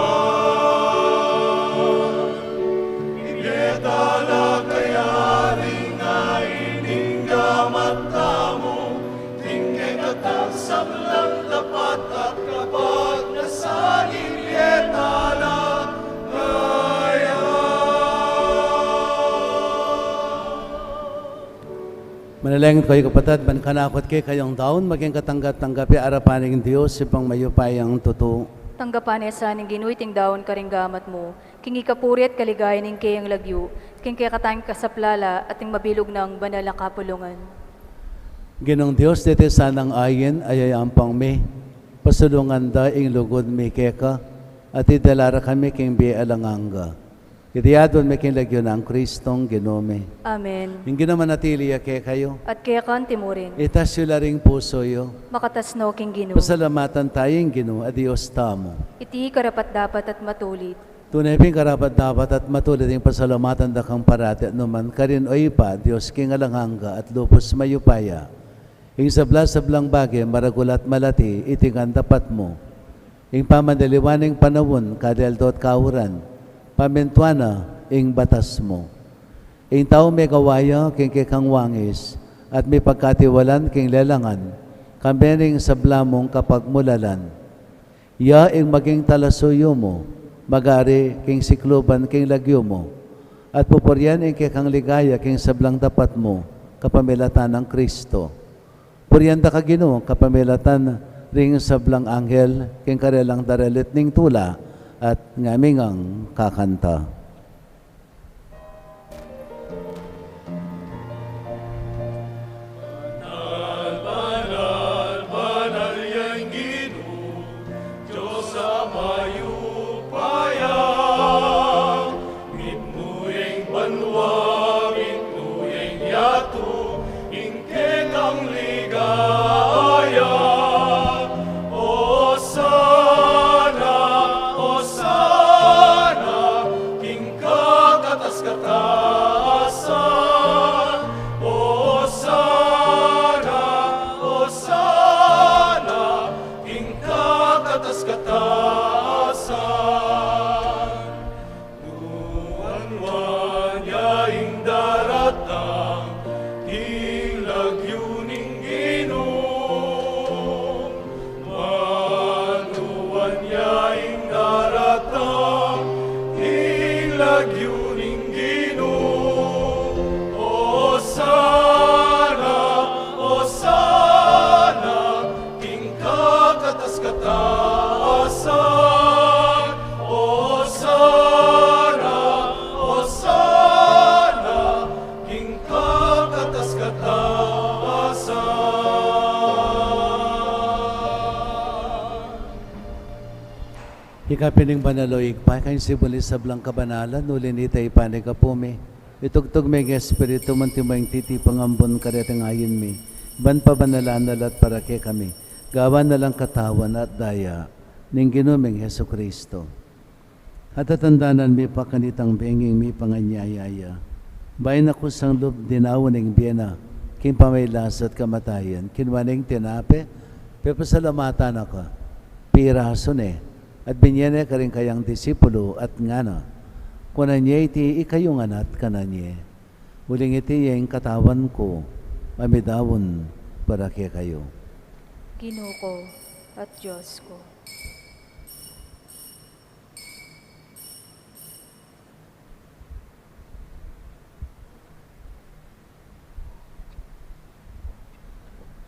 Ibie tala kaya ring ain ing gamat tamu, ing kekatang sablang dapat at kapagnasan. Ibie tala kaya. Manalangin kayu, kapatad, ban kanakung kekayung daun maging katanggat-tanggap ya arapan ning Dios, Ibpang mayupayang tutu. Tanggapan na sa ning Ginu iting daun karing gamat mu, king ikapuri at kaligayan ning keyang lagyu, king kekatang kasaplalan at ning mabilug nang banal a kapulungan. Ginung Dios, dete sanang ain a yayampang mi, pasulungan da ing lugud mi keka, at idala ra kami king bie alang angga. Iti adwan mi king lagyu nang Kristong Ginu mi. Amen. Ing Ginu manatili ya kekayu. At keka naman murin. Itas yu la ring pusu yu. Makatas no king Ginu. Pasalamatan taya ing Ginu a Dios tamu. Iti karapat-dapat at matulid. Tune pin karapat-dapat at matulid ing pasalamatan da kang parati at nukarin man, O Ibpa, Dios king alang angga at lubus mayupaya. Ing sabla-sablang bage, maragul at malati, iti ngan dapat mu. Ing pamanaliwan ning panaun, kadelangan at kauran, pamintuan na ing batas mu. Ing tau megawa ya king kekang wangis, at mipagkatiwalan king lelangan, kambe ning sabla mung kapagmulalan. Ya ing maging talasuyu mu, mag-ari king sikluban king lagyu mu, at pupurian ing kekang ligaya king sablang dapat mu, kapamilatan nang Kristo. Purian da ka, Ginu, kapamilatan ring sablang anghel, king karelang daralit ning tula, at ngami ngang kakanta. Banal, banal, banal ya ing Ginu, Dios a mayupaya. Mitmu ya ing banua, mitmu ya ing yatu, ing kekang ligaya. Osana, Osana, king kakatas-katasan. Osana, Osana, king kakatas-katasan. Nuan-nuan ya ing daratang king lagyu ning Ginu. Nuan-nuan ya ing daratang king lagyu ning Ginu. Osana, Osana, king kakatas-katasan. Osana, Osana, king kakatas-katasan. Ika pin ing banal, O Ibpa, ika ing sibul ning sablang kabanalan, uli na nita ipanyawad mi. Itugtug me ing Espiritu mu, antimo ing titipang ambun kareting ain mi, ban pabanalan na la at para kekami gawan na lang katawan at daya ning Ginu ming Jesucristo. At tatandanan mi pa kanitang bengi ing mipanganyaya ya, bayu na kusang lub dinaun ing bie na king pamagkasakit at kamatayan, kinua ne ing tinape, pepasalamatan na ka, pirasu ne, at binie ne karing kayang disipulu at ngana: Kunan ye iti ikayu ngan at kanan ye, uling iti ya ing katawan ku a midaun para kekayu. Ginu ku at Dios ku.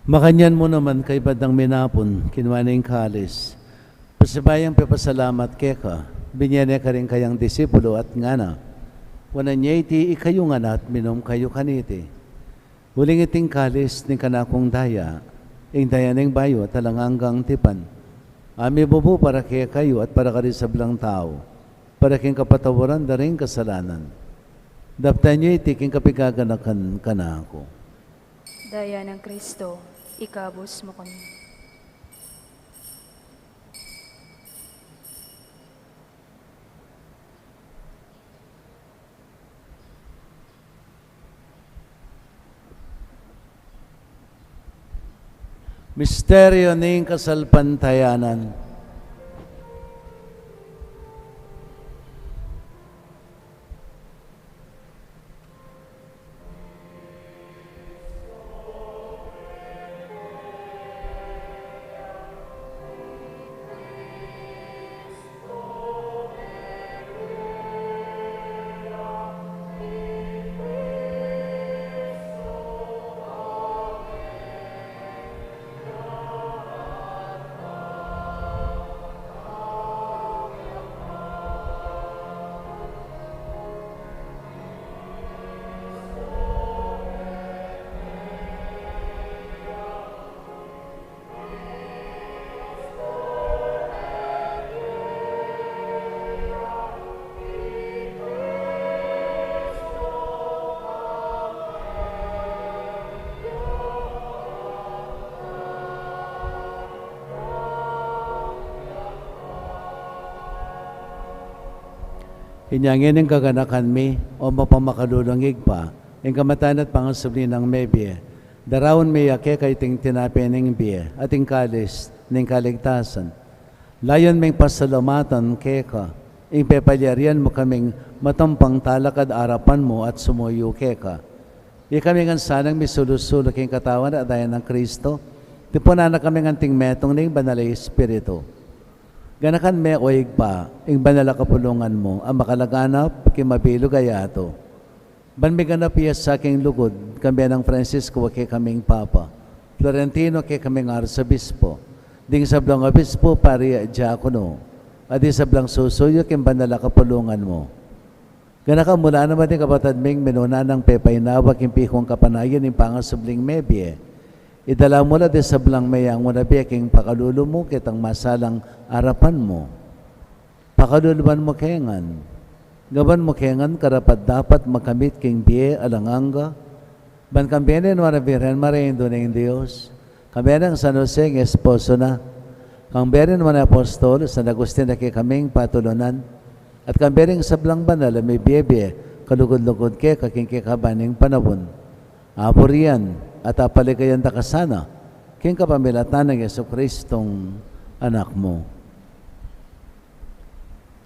Makanyan mu naman, kaybat dang minapun, kinua ne ing kalis, pasibayu yang pepasalamat keka, binie ne karing kayang disipulu at ngana: Kunan ye iti ikayu ngan at minum kayu kaniti, Uling iting kalis ning kanakung daya, ing daya ning bayu at alang anggang tipan, a mibubu para kekayu at para karing sablang tau, para king kapatawaran da ring kasalanan. Daptan yu iti king kapigaganakan kanaku. Daya nang Kristo, ikabus mu kami. Misteryo ning kasalpantayanan. Inya ngeni ing kaganakan mi, o mapamakalulung Ibpa, ing kamatayan at pangasubli nang mebie, daraun mi ya keka iting tinape ning bie, at ing kalis ning kaligtasan. Layun ming pasalamatan keka, ing pepalyarian mu kaming matampang talakad arapan mu at sumuyu keka. Ikami ngan sanang misulu-sulu king katawan at daya nang Kristo, tipunan na kaming anting metung ning Banal a Espiritu. Ganakan me, o Ibpa, ing banal a kapulungan mu, a makalaganap king mabilug a yatu. Ban miganap ya sa king lugud, kambe nang Francisco a kekaming Papa, Florentino a kekaming Arsobispo, ding sablang obispo, pari at diakono, at ding sablang susuyu king banal a kapulungan mu. Ganakan mu la naman ding kapatad ming minuna nang pepainawa king pikung kapanayan ning pangasubling mebie. Idala mu la ding sablang meyangu na bie king pakalulu mu ketang masalang arapan mu. Pakaluluan mu ke ngan. Gawan mu ke ngan karapat-dapat makamit king bie alang angga. Ban kambe na ning nuan a Virgen Maria, Indu ning Dios, kambe nang San Jose, ing esposo na, kambe ning nuan a apostol, San Agustin a kekaming patulunan, at kambe ring sablang banal a mibie-bie kalugud-lugud keka king kekaban ning panaun, apurian at apaligayan da ka sana, king kapamilatan nang Jesucristong Anak mu.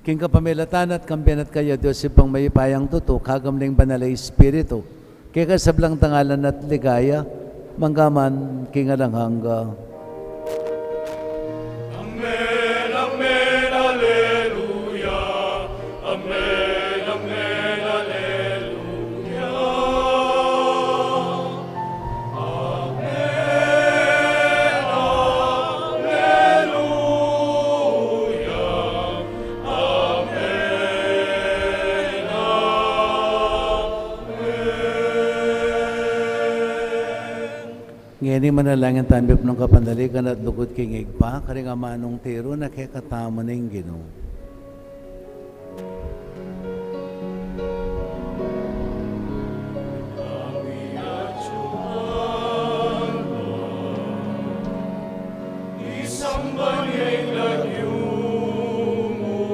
King kapamilatan na at kambe na at kaya, Dios Ibpang mayupayang tutu, kayabe ning Banal a Espiritu, keka ing sablang dangalan at ligaya, mangga man king alang angga. Amen, amen, alleluia. Amen, amen, alleluia. Amen, alleluia. Amen, amen. Ngeni manalangin tamu king kapanaligan at lugud king Ibpa, karing amanung tiru na kekatamu ning Ginu. Isamban ya ing lagyu mu.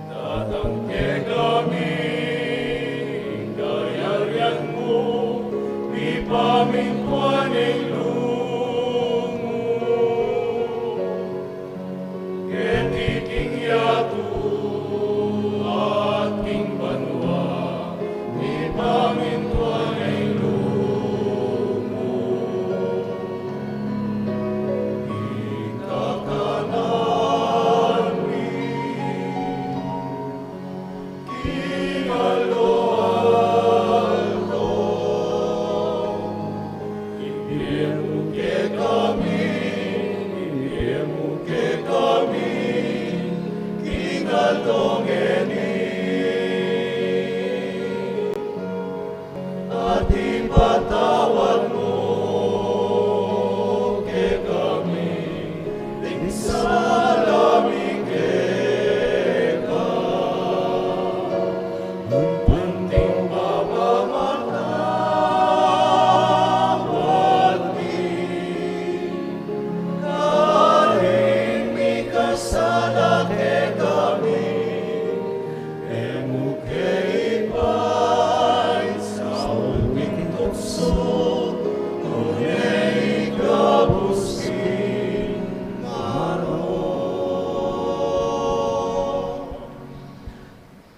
Datang kekami ing kayarian mu, mipamintuan ing lub mu.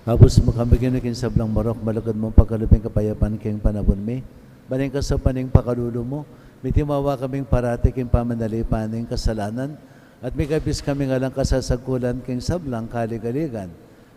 Abus mu kami, Ginu, king sablang marok, malugud mung pagkalub ing kapayapan king panaun mi. Ban king kasaupan ning pakalulu mu, mitimawa kaming parati king pamanalipan ning kasalanan, at mikabus kaming alang kasasagkulan king sablang kaligaligan.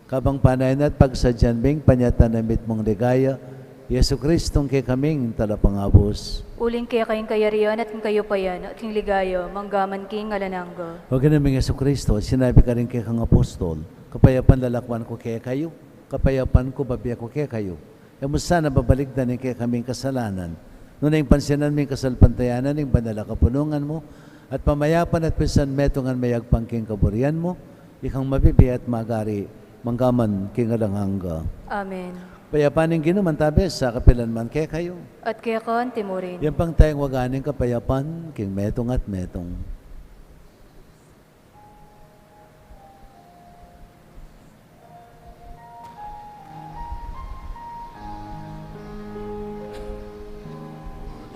Kabang panayan at pagsadyan ming panyatang na mitmung ligaya, Jesucristong kekaming Talapangabus. Uling keka ing kayarian at ing kayupayan at ing ligaya, manggaman king alang angga. O Ginu ming Jesucristo, sinabi mu karing kekang apostol, kapayapan lalakwan ku kekayu, kapayapan ku bibie ku kekayu. E mu sana babalikdan ing kekaming kasalanan, nune ing pansinan mu ing kasalpantayanan ning banal a kapulungan mu, at pamayapan at pisan metungan mayagpang king kaburian mu, ikang mabibie at magari, manggaman king alang angga. Amen. Ing kapayapan ning Ginu mantabe sa kapilan man kekayu. At keka naman murin. Yan pang tayang waga ning kapayapan king metung at metung.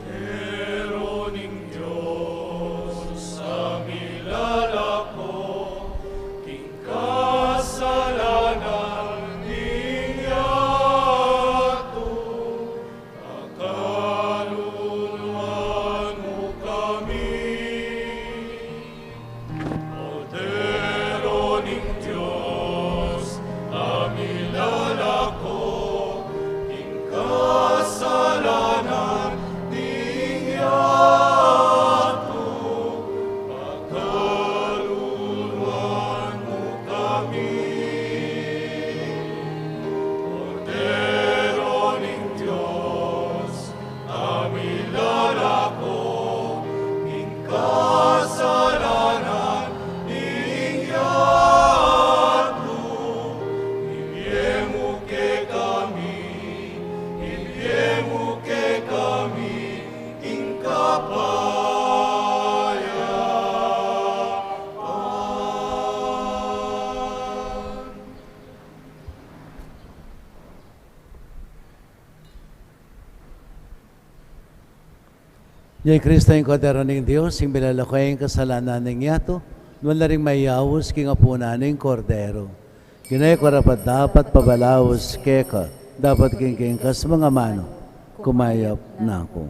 Kordero ning Dios, a milalako king kasalanan ning yatu, pakaluluan mu kami. Kordero ning Dios, a milalako king kasalanan ning yatu, pakaluluan mu kami. Kordero ning Dios, a milalako king kasalanan ning yatu, ibie mu kekami, ibie mu kekami ing kapayapan. Iya i Kristo, ing Kordero ning Dios, ing milalako king kasalanan ning yatu. Nuan la ring mayaus king apunan ning Kordero. Ginu, e ku karapat-dapat pabalaus keka, dapot king kekang manga manu, kumayap na ku.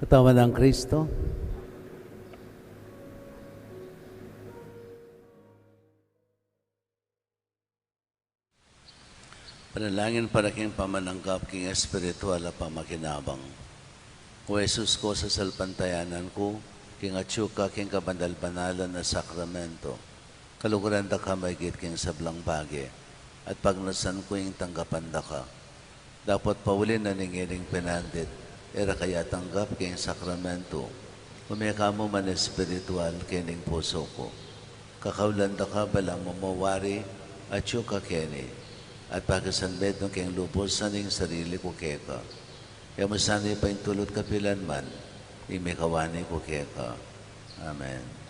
Katawan nang Kristo. Panalangin para king pamananggap king espiritual a pamakinabang. O Jesus ku, sasalpantayanan ku king atyu ka king kabanal-banalan a sakramento. Kaluguran da ka maigit king sablang bage, at pagnasan ku ing tanggapan da ka. Dapot pauli na ning ining pinandit, e ra ka atanggap king sakramento, ume ka mu man espiritual king pusu ku. Kakaulan da ka balang mamawari atyu ka keni, at pakisanmetung king lubus ing sarili ku keka. E mu sana paintulut kapilan man ing mikawani ku keka. Amen.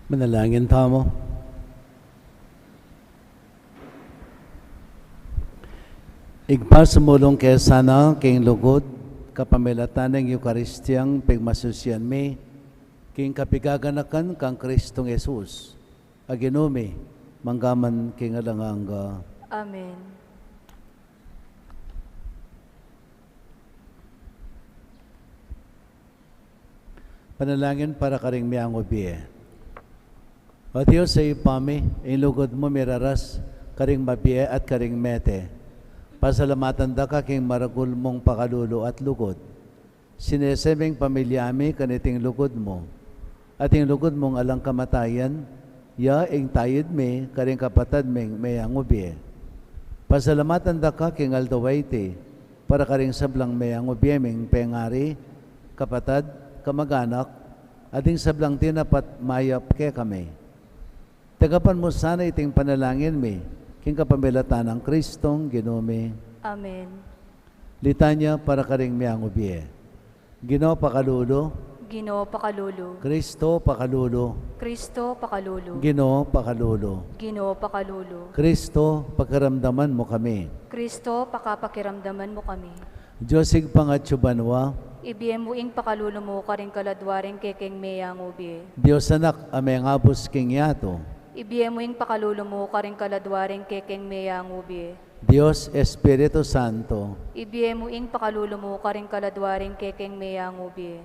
Manalangin tamu. Ibpa, sumulung ke sana king lugud, kapamilatan ning Eukaristiyang pigmasusian mi, king kapigaganakan kang Kristong Jesus, a Ginu mi, mangga man king alang angga. Amen. Panalangin para karing mengabie. O Dios, Ibpa mi, ing lugud mu miraras karing mabie at karing mete. Pasalamatan da ka king maragul mung pakalulu at lugud. Sinese ming pamilya mi kaniting lugud mu. At ing lugud mung alang kamatayan, ya ing tayud mi karing kapatad ming mengabie. Pasalamatan da ka king aldo a iti, para karing sablang mengabie ming pengari, kapatad, kamaganak, at ding sablang dinapat mayap kekami. Tanggapan mu sana iting panalangin mi, king kapamilatan nang Kristong Ginu mi. Amen. Litanya para karing mengabie. Ginu, pakalulu. Ginu, pakalulu. Kristo, pakalulu. Kristo, pakalulu. Ginu, pakalulu. Ginu, pakalulu. Kristo, pakiramdaman mu kami. Kristo, pakapakiramdaman mu kami. Dios Ibpang atsu banua. Ibie mu ing pakalulu mu karing kaladua ring kekeng mengabie. Dios Anak a mengabus king yatu. Ibie mu ing pakalulu mu karing kaladua ring kekeng mengabie. Dios Espiritu Santo. Ibie mu ing pakalulu mu karing kaladua ring kekeng mengabie.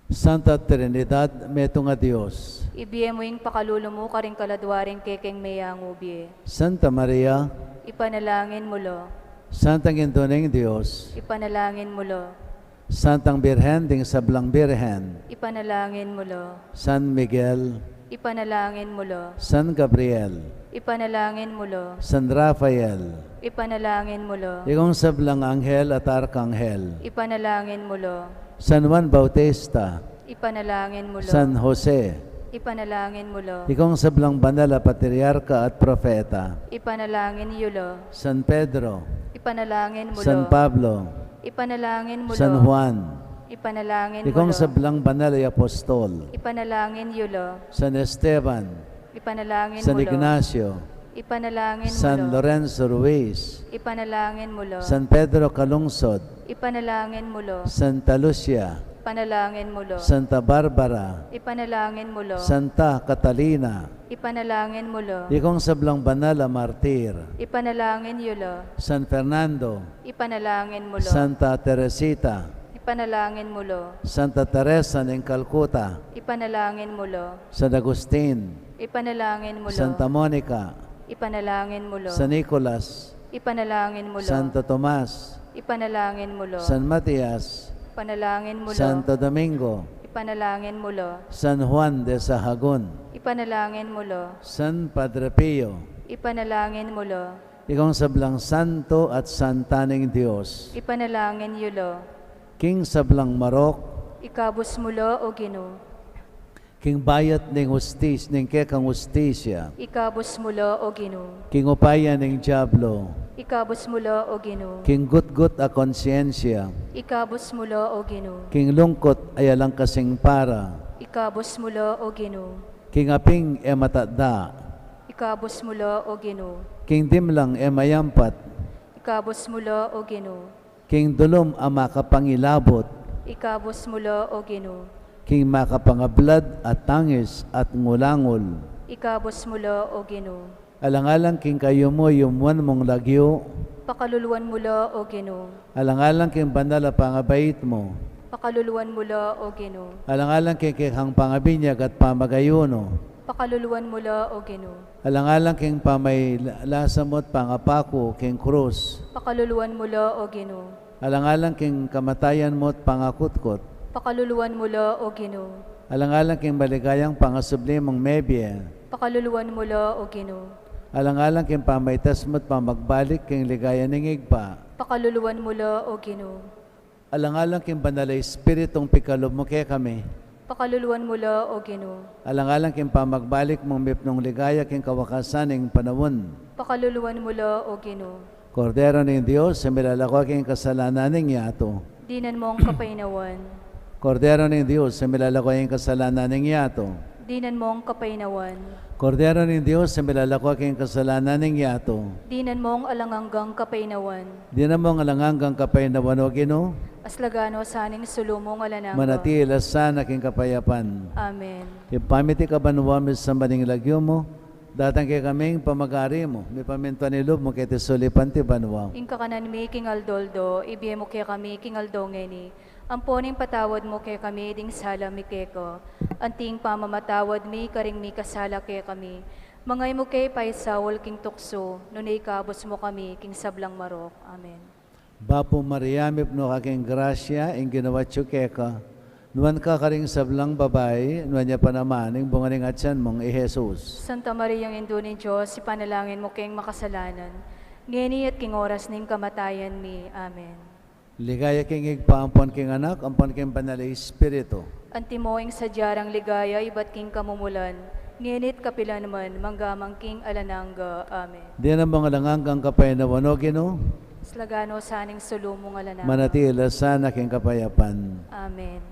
Santa Trinidad, metung a Dios. Ibie mu ing pakalulu mu karing kaladua ring kekeng mengabie. Santa Maria. Ipanalangin mu la. Santang Indu ning Dios. Ipanalangin mu la. Santang Birhen ding sablang birhen. Ipanalangin mu la. San Miguel. Ipanalangin mu la. San Gabriel. Ipanalangin mu la. San Rafael. Ipanalangin mu la. Ikong sablang anghel at arkanghel. Ipanalangin mu la. San Juan Bautista. Ipanalangin mu la. San Jose. Ipanalangin mu la. Ikong sablang banal a patriarka at propeta. Ipanalangin yu la. San Pedro. Ipanalangin mu la. San Pablo. Ipanalangin mu la. San Juan. Ipanalangin mu la. Ikong sablang banal a apostol. Ipanalangin yu la. San Esteban. Ipanalangin mu la. San Ignacio. Ipanalangin mu la. San Lorenzo Ruiz. Ipanalangin mu la. San Pedro Calungsod. Ipanalangin mu la. Santa Lucia. Ipanalangin mu la. Santa Barbara. Ipanalangin mu la. Santa Catalina. Ipanalangin mu la. Ikong sablang banal a martir. Ipanalangin yu la. San Fernando. Ipanalangin mu la. Santa Teresita. Ipanalangin mu la. Santa Teresa ning Calcutta. Ipanalangin mu la. San Agustin. Ipanalangin mu la. Santa Monica. Ipanalangin mu la. San Nicolas. Ipanalangin mu la. Santo Tomas. Ipanalangin mu la. San Matias. Ipanalangin mu la. Santo Domingo. Ipanalangin mu la. San Juan de Sahagun. Ipanalangin mu la. San Padre Pio. Ipanalangin mu la. Ikong sablang santo at santa ning Dios. Ipanalangin yu la. King sablang marok. Ikabus mu la, O Ginu. King bayat ning hustis-, ning kekang hustisya. Ikabus mu la, O Ginu. King upaya ning diablo. Ikabus mu la, O Ginu. King gutgut a konsyensya. Ikabus mu la, O Ginu. King lungkut a alang kasing para. Ikabus mu la, O Ginu. King aping e matada. Ikabus mu la, O Ginu. King dimlang e mayampat. Ikabus mu la, O Ginu. King dulum a makapangilabut. Ikabus mu la, O Ginu. King makapangablad a tangis at ngulangul. Ikabus mu la, O Ginu. Alang-alang king kayumu-yumuan mung lagyu. Pakaluluan mu la, O Ginu. Alang-alang king banal a pangabait mu. Pakaluluan mu la, O Ginu. Alang-alang king kekang pangabinyag at pamagayunu. Pakaluluan mu la, O Ginu. Alang-alang king pamay-, lasa mu't pangapaku king krus. Pakaluluan mu la, O Ginu. Alang-alang king kamatayan mu't pangakutkut. Pakaluluan mu la, O Ginu. Alang-alang king maligayang pangasubli mung mebie. Pakaluluan mu la, O Ginu. Alang-alang king pamaitas mu't pamagbalik king ligaya ning Ibpa. Pakaluluan mu la, O Ginu. Alang-alang king banal a Espiritung pikalub mu kekami. Pakaluluan mu la, O Ginu. Alang-alang king pamagbalik mung mipnung ligaya king kawakasan ning panaun. Pakaluluan mu la, O Ginu. Kordero ning Dios, a milalako king kasalanan ning yatu. Dinan mu ing kapainawan. Kordero ning Dios, a milalako king kasalanan ning yatu. Dinan mong kapainawan. Kordero ning Dios, a milalako king kasalanan ning yatu. Dinan mong alang anggang kapainawan. Dinan mong alang anggang kapainawan, O Ginu. Aslagan no sa ning sulu mung alang angga. Manatili la sana king kapayapan. Amen. Ibpa mi, atiu ka banua, misamban ya ing lagyu mu, datang kekami ing pamagari mu, mipamintuan ing lub mu keti sulip anti banua. Ing kakanan mi king aldo-aldo, ibie mu kekami king aldo ngeni. Ampon ipatawad mu kekami ding sala mi keka, anti ing pamamatawad mi karing mikasala kekami. Manga e mu ke paisaul king tuksu, nune ikabus mu kami king sablang marok. Amen. Bapu Maria, mipnu ka king grasya, ing Ginu atyu keka. Nuan ka karing sablang babai, nuan ya pa naman ing bunga ning atian mung i Jesus. Santa Maria, Indu ning Dios, ipanalangin mu keng makasalanan, ngeni at king oras ning kamatayan mi. Amen. Ligaya king Ibpa, ampon king Anak, ampon king Banal a Espiritu. Antimo ing sadya rang ligaya ibat king kamumulan, ngeni at kapilan man, mangga man king alang angga. Amen. Dinan mong alang anggang kapainawan, O Ginu. Aslagan no sa ning sulu mung alang angga. Manatili la sana king kapayapan. Amen.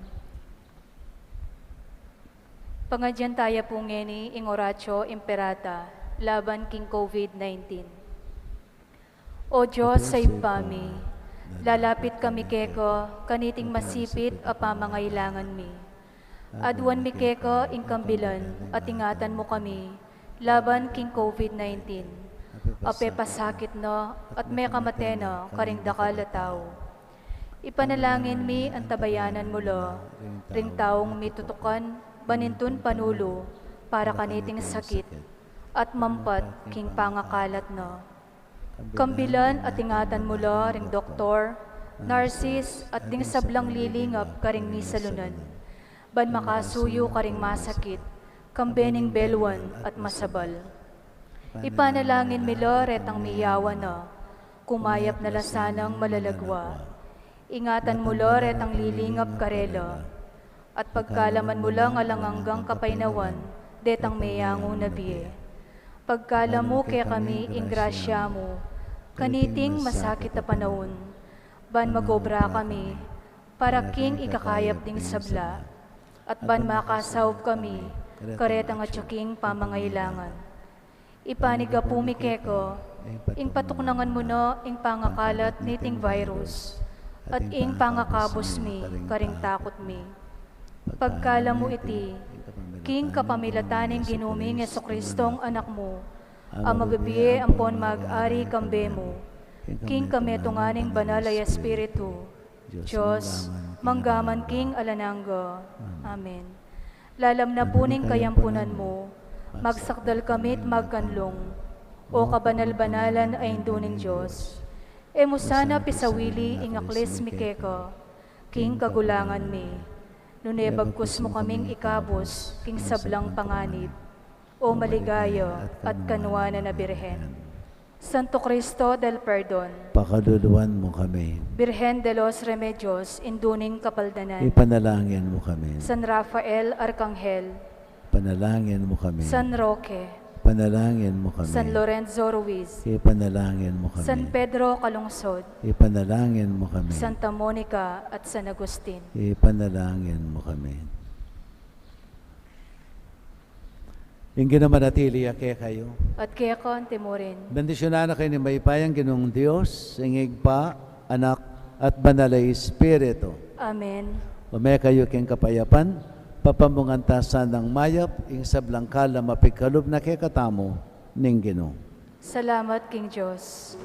Pangadyan taya pu ngeni ing Oratio Imperata laban king COVID nineteen. O Dios a Ibpa mi, lalapit kami keka kaniting masipit a pamangailangan mi. Aduan mi keka ing kambilan at ingatan mu kami laban king COVID nineteen, a pepasakit na at mekamate na karing dakal a tau. Ipanalangin mi antabayanan mu la ring taung mitutukan ban intun panulu para kaniting sakit at mampat king pangakalat na. Kambilan at ingatan mu la ring doktor, nurses, at ding sablang lilingap karing misalunan, ban makasuyu karing masakit, kambe ning beluan at masabal. Ipanalangin mi la retang miyawan na, kumayap na la sanang malalagwa. Ingatan mu la retang lilingap karela, at pagkalaman mu lang alang anggang kapainawan detang meyangu na bie. Pagkalam mu kekami ing grasya mu kaniting masakit a panaun, ban magobra kami para king ikakayap ding sabla, at ban makasaup kami karetang atyu king pamangailangan. Ipanigapu mi keka ing patuknangan mu na ing pangakalat niting virus at ing pangakabus mi karing takut mi. Pagkalam mu iti king kapamilatan ning Ginu ming Jesucristong Anak mu, a mabibie ampon mag-ari kambe mu king kametungan ning Banal a Espiritu, Dios, mangga man king alang angga. Amen. Lalam na pu ning kayampunan mu, magsakdal kami't magkanlung, O kabanal-banalan a Indu ning Dios. E mu sana pisawili ing aklis mi keka king kagulangan mi, nune bagkus mu kaming ikabus king sablang panganib, O maligaya at kanuanan a Birhen. Santo Cristo del Perdon, pakaluluan mu kami. Birhen de los Remedios, Indu ning Kapaldanan, ipanalangin mu kami. San Rafael Arkanghel, ipanalangin mu kami. San Roque, ipanalangin mu kami. San Lorenzo Ruiz, ipanalangin mu kami. San Pedro Calungsod, ipanalangin mu kami. Santa Monica at San Agustin, ipanalangin mu kami. Ing Ginu manatili ya kekayu. At keka mu rin. Bendisyunan na kayu ning mayupayang Ginung Dios, ing Ibpa, Anak, at Banal a Espiritu. Amen. Ume kayu king kapayapan, papamungan ta sanang mayap ing sablang kalam a pigkalub na kekatamu ning Ginu. Salamat king Dios.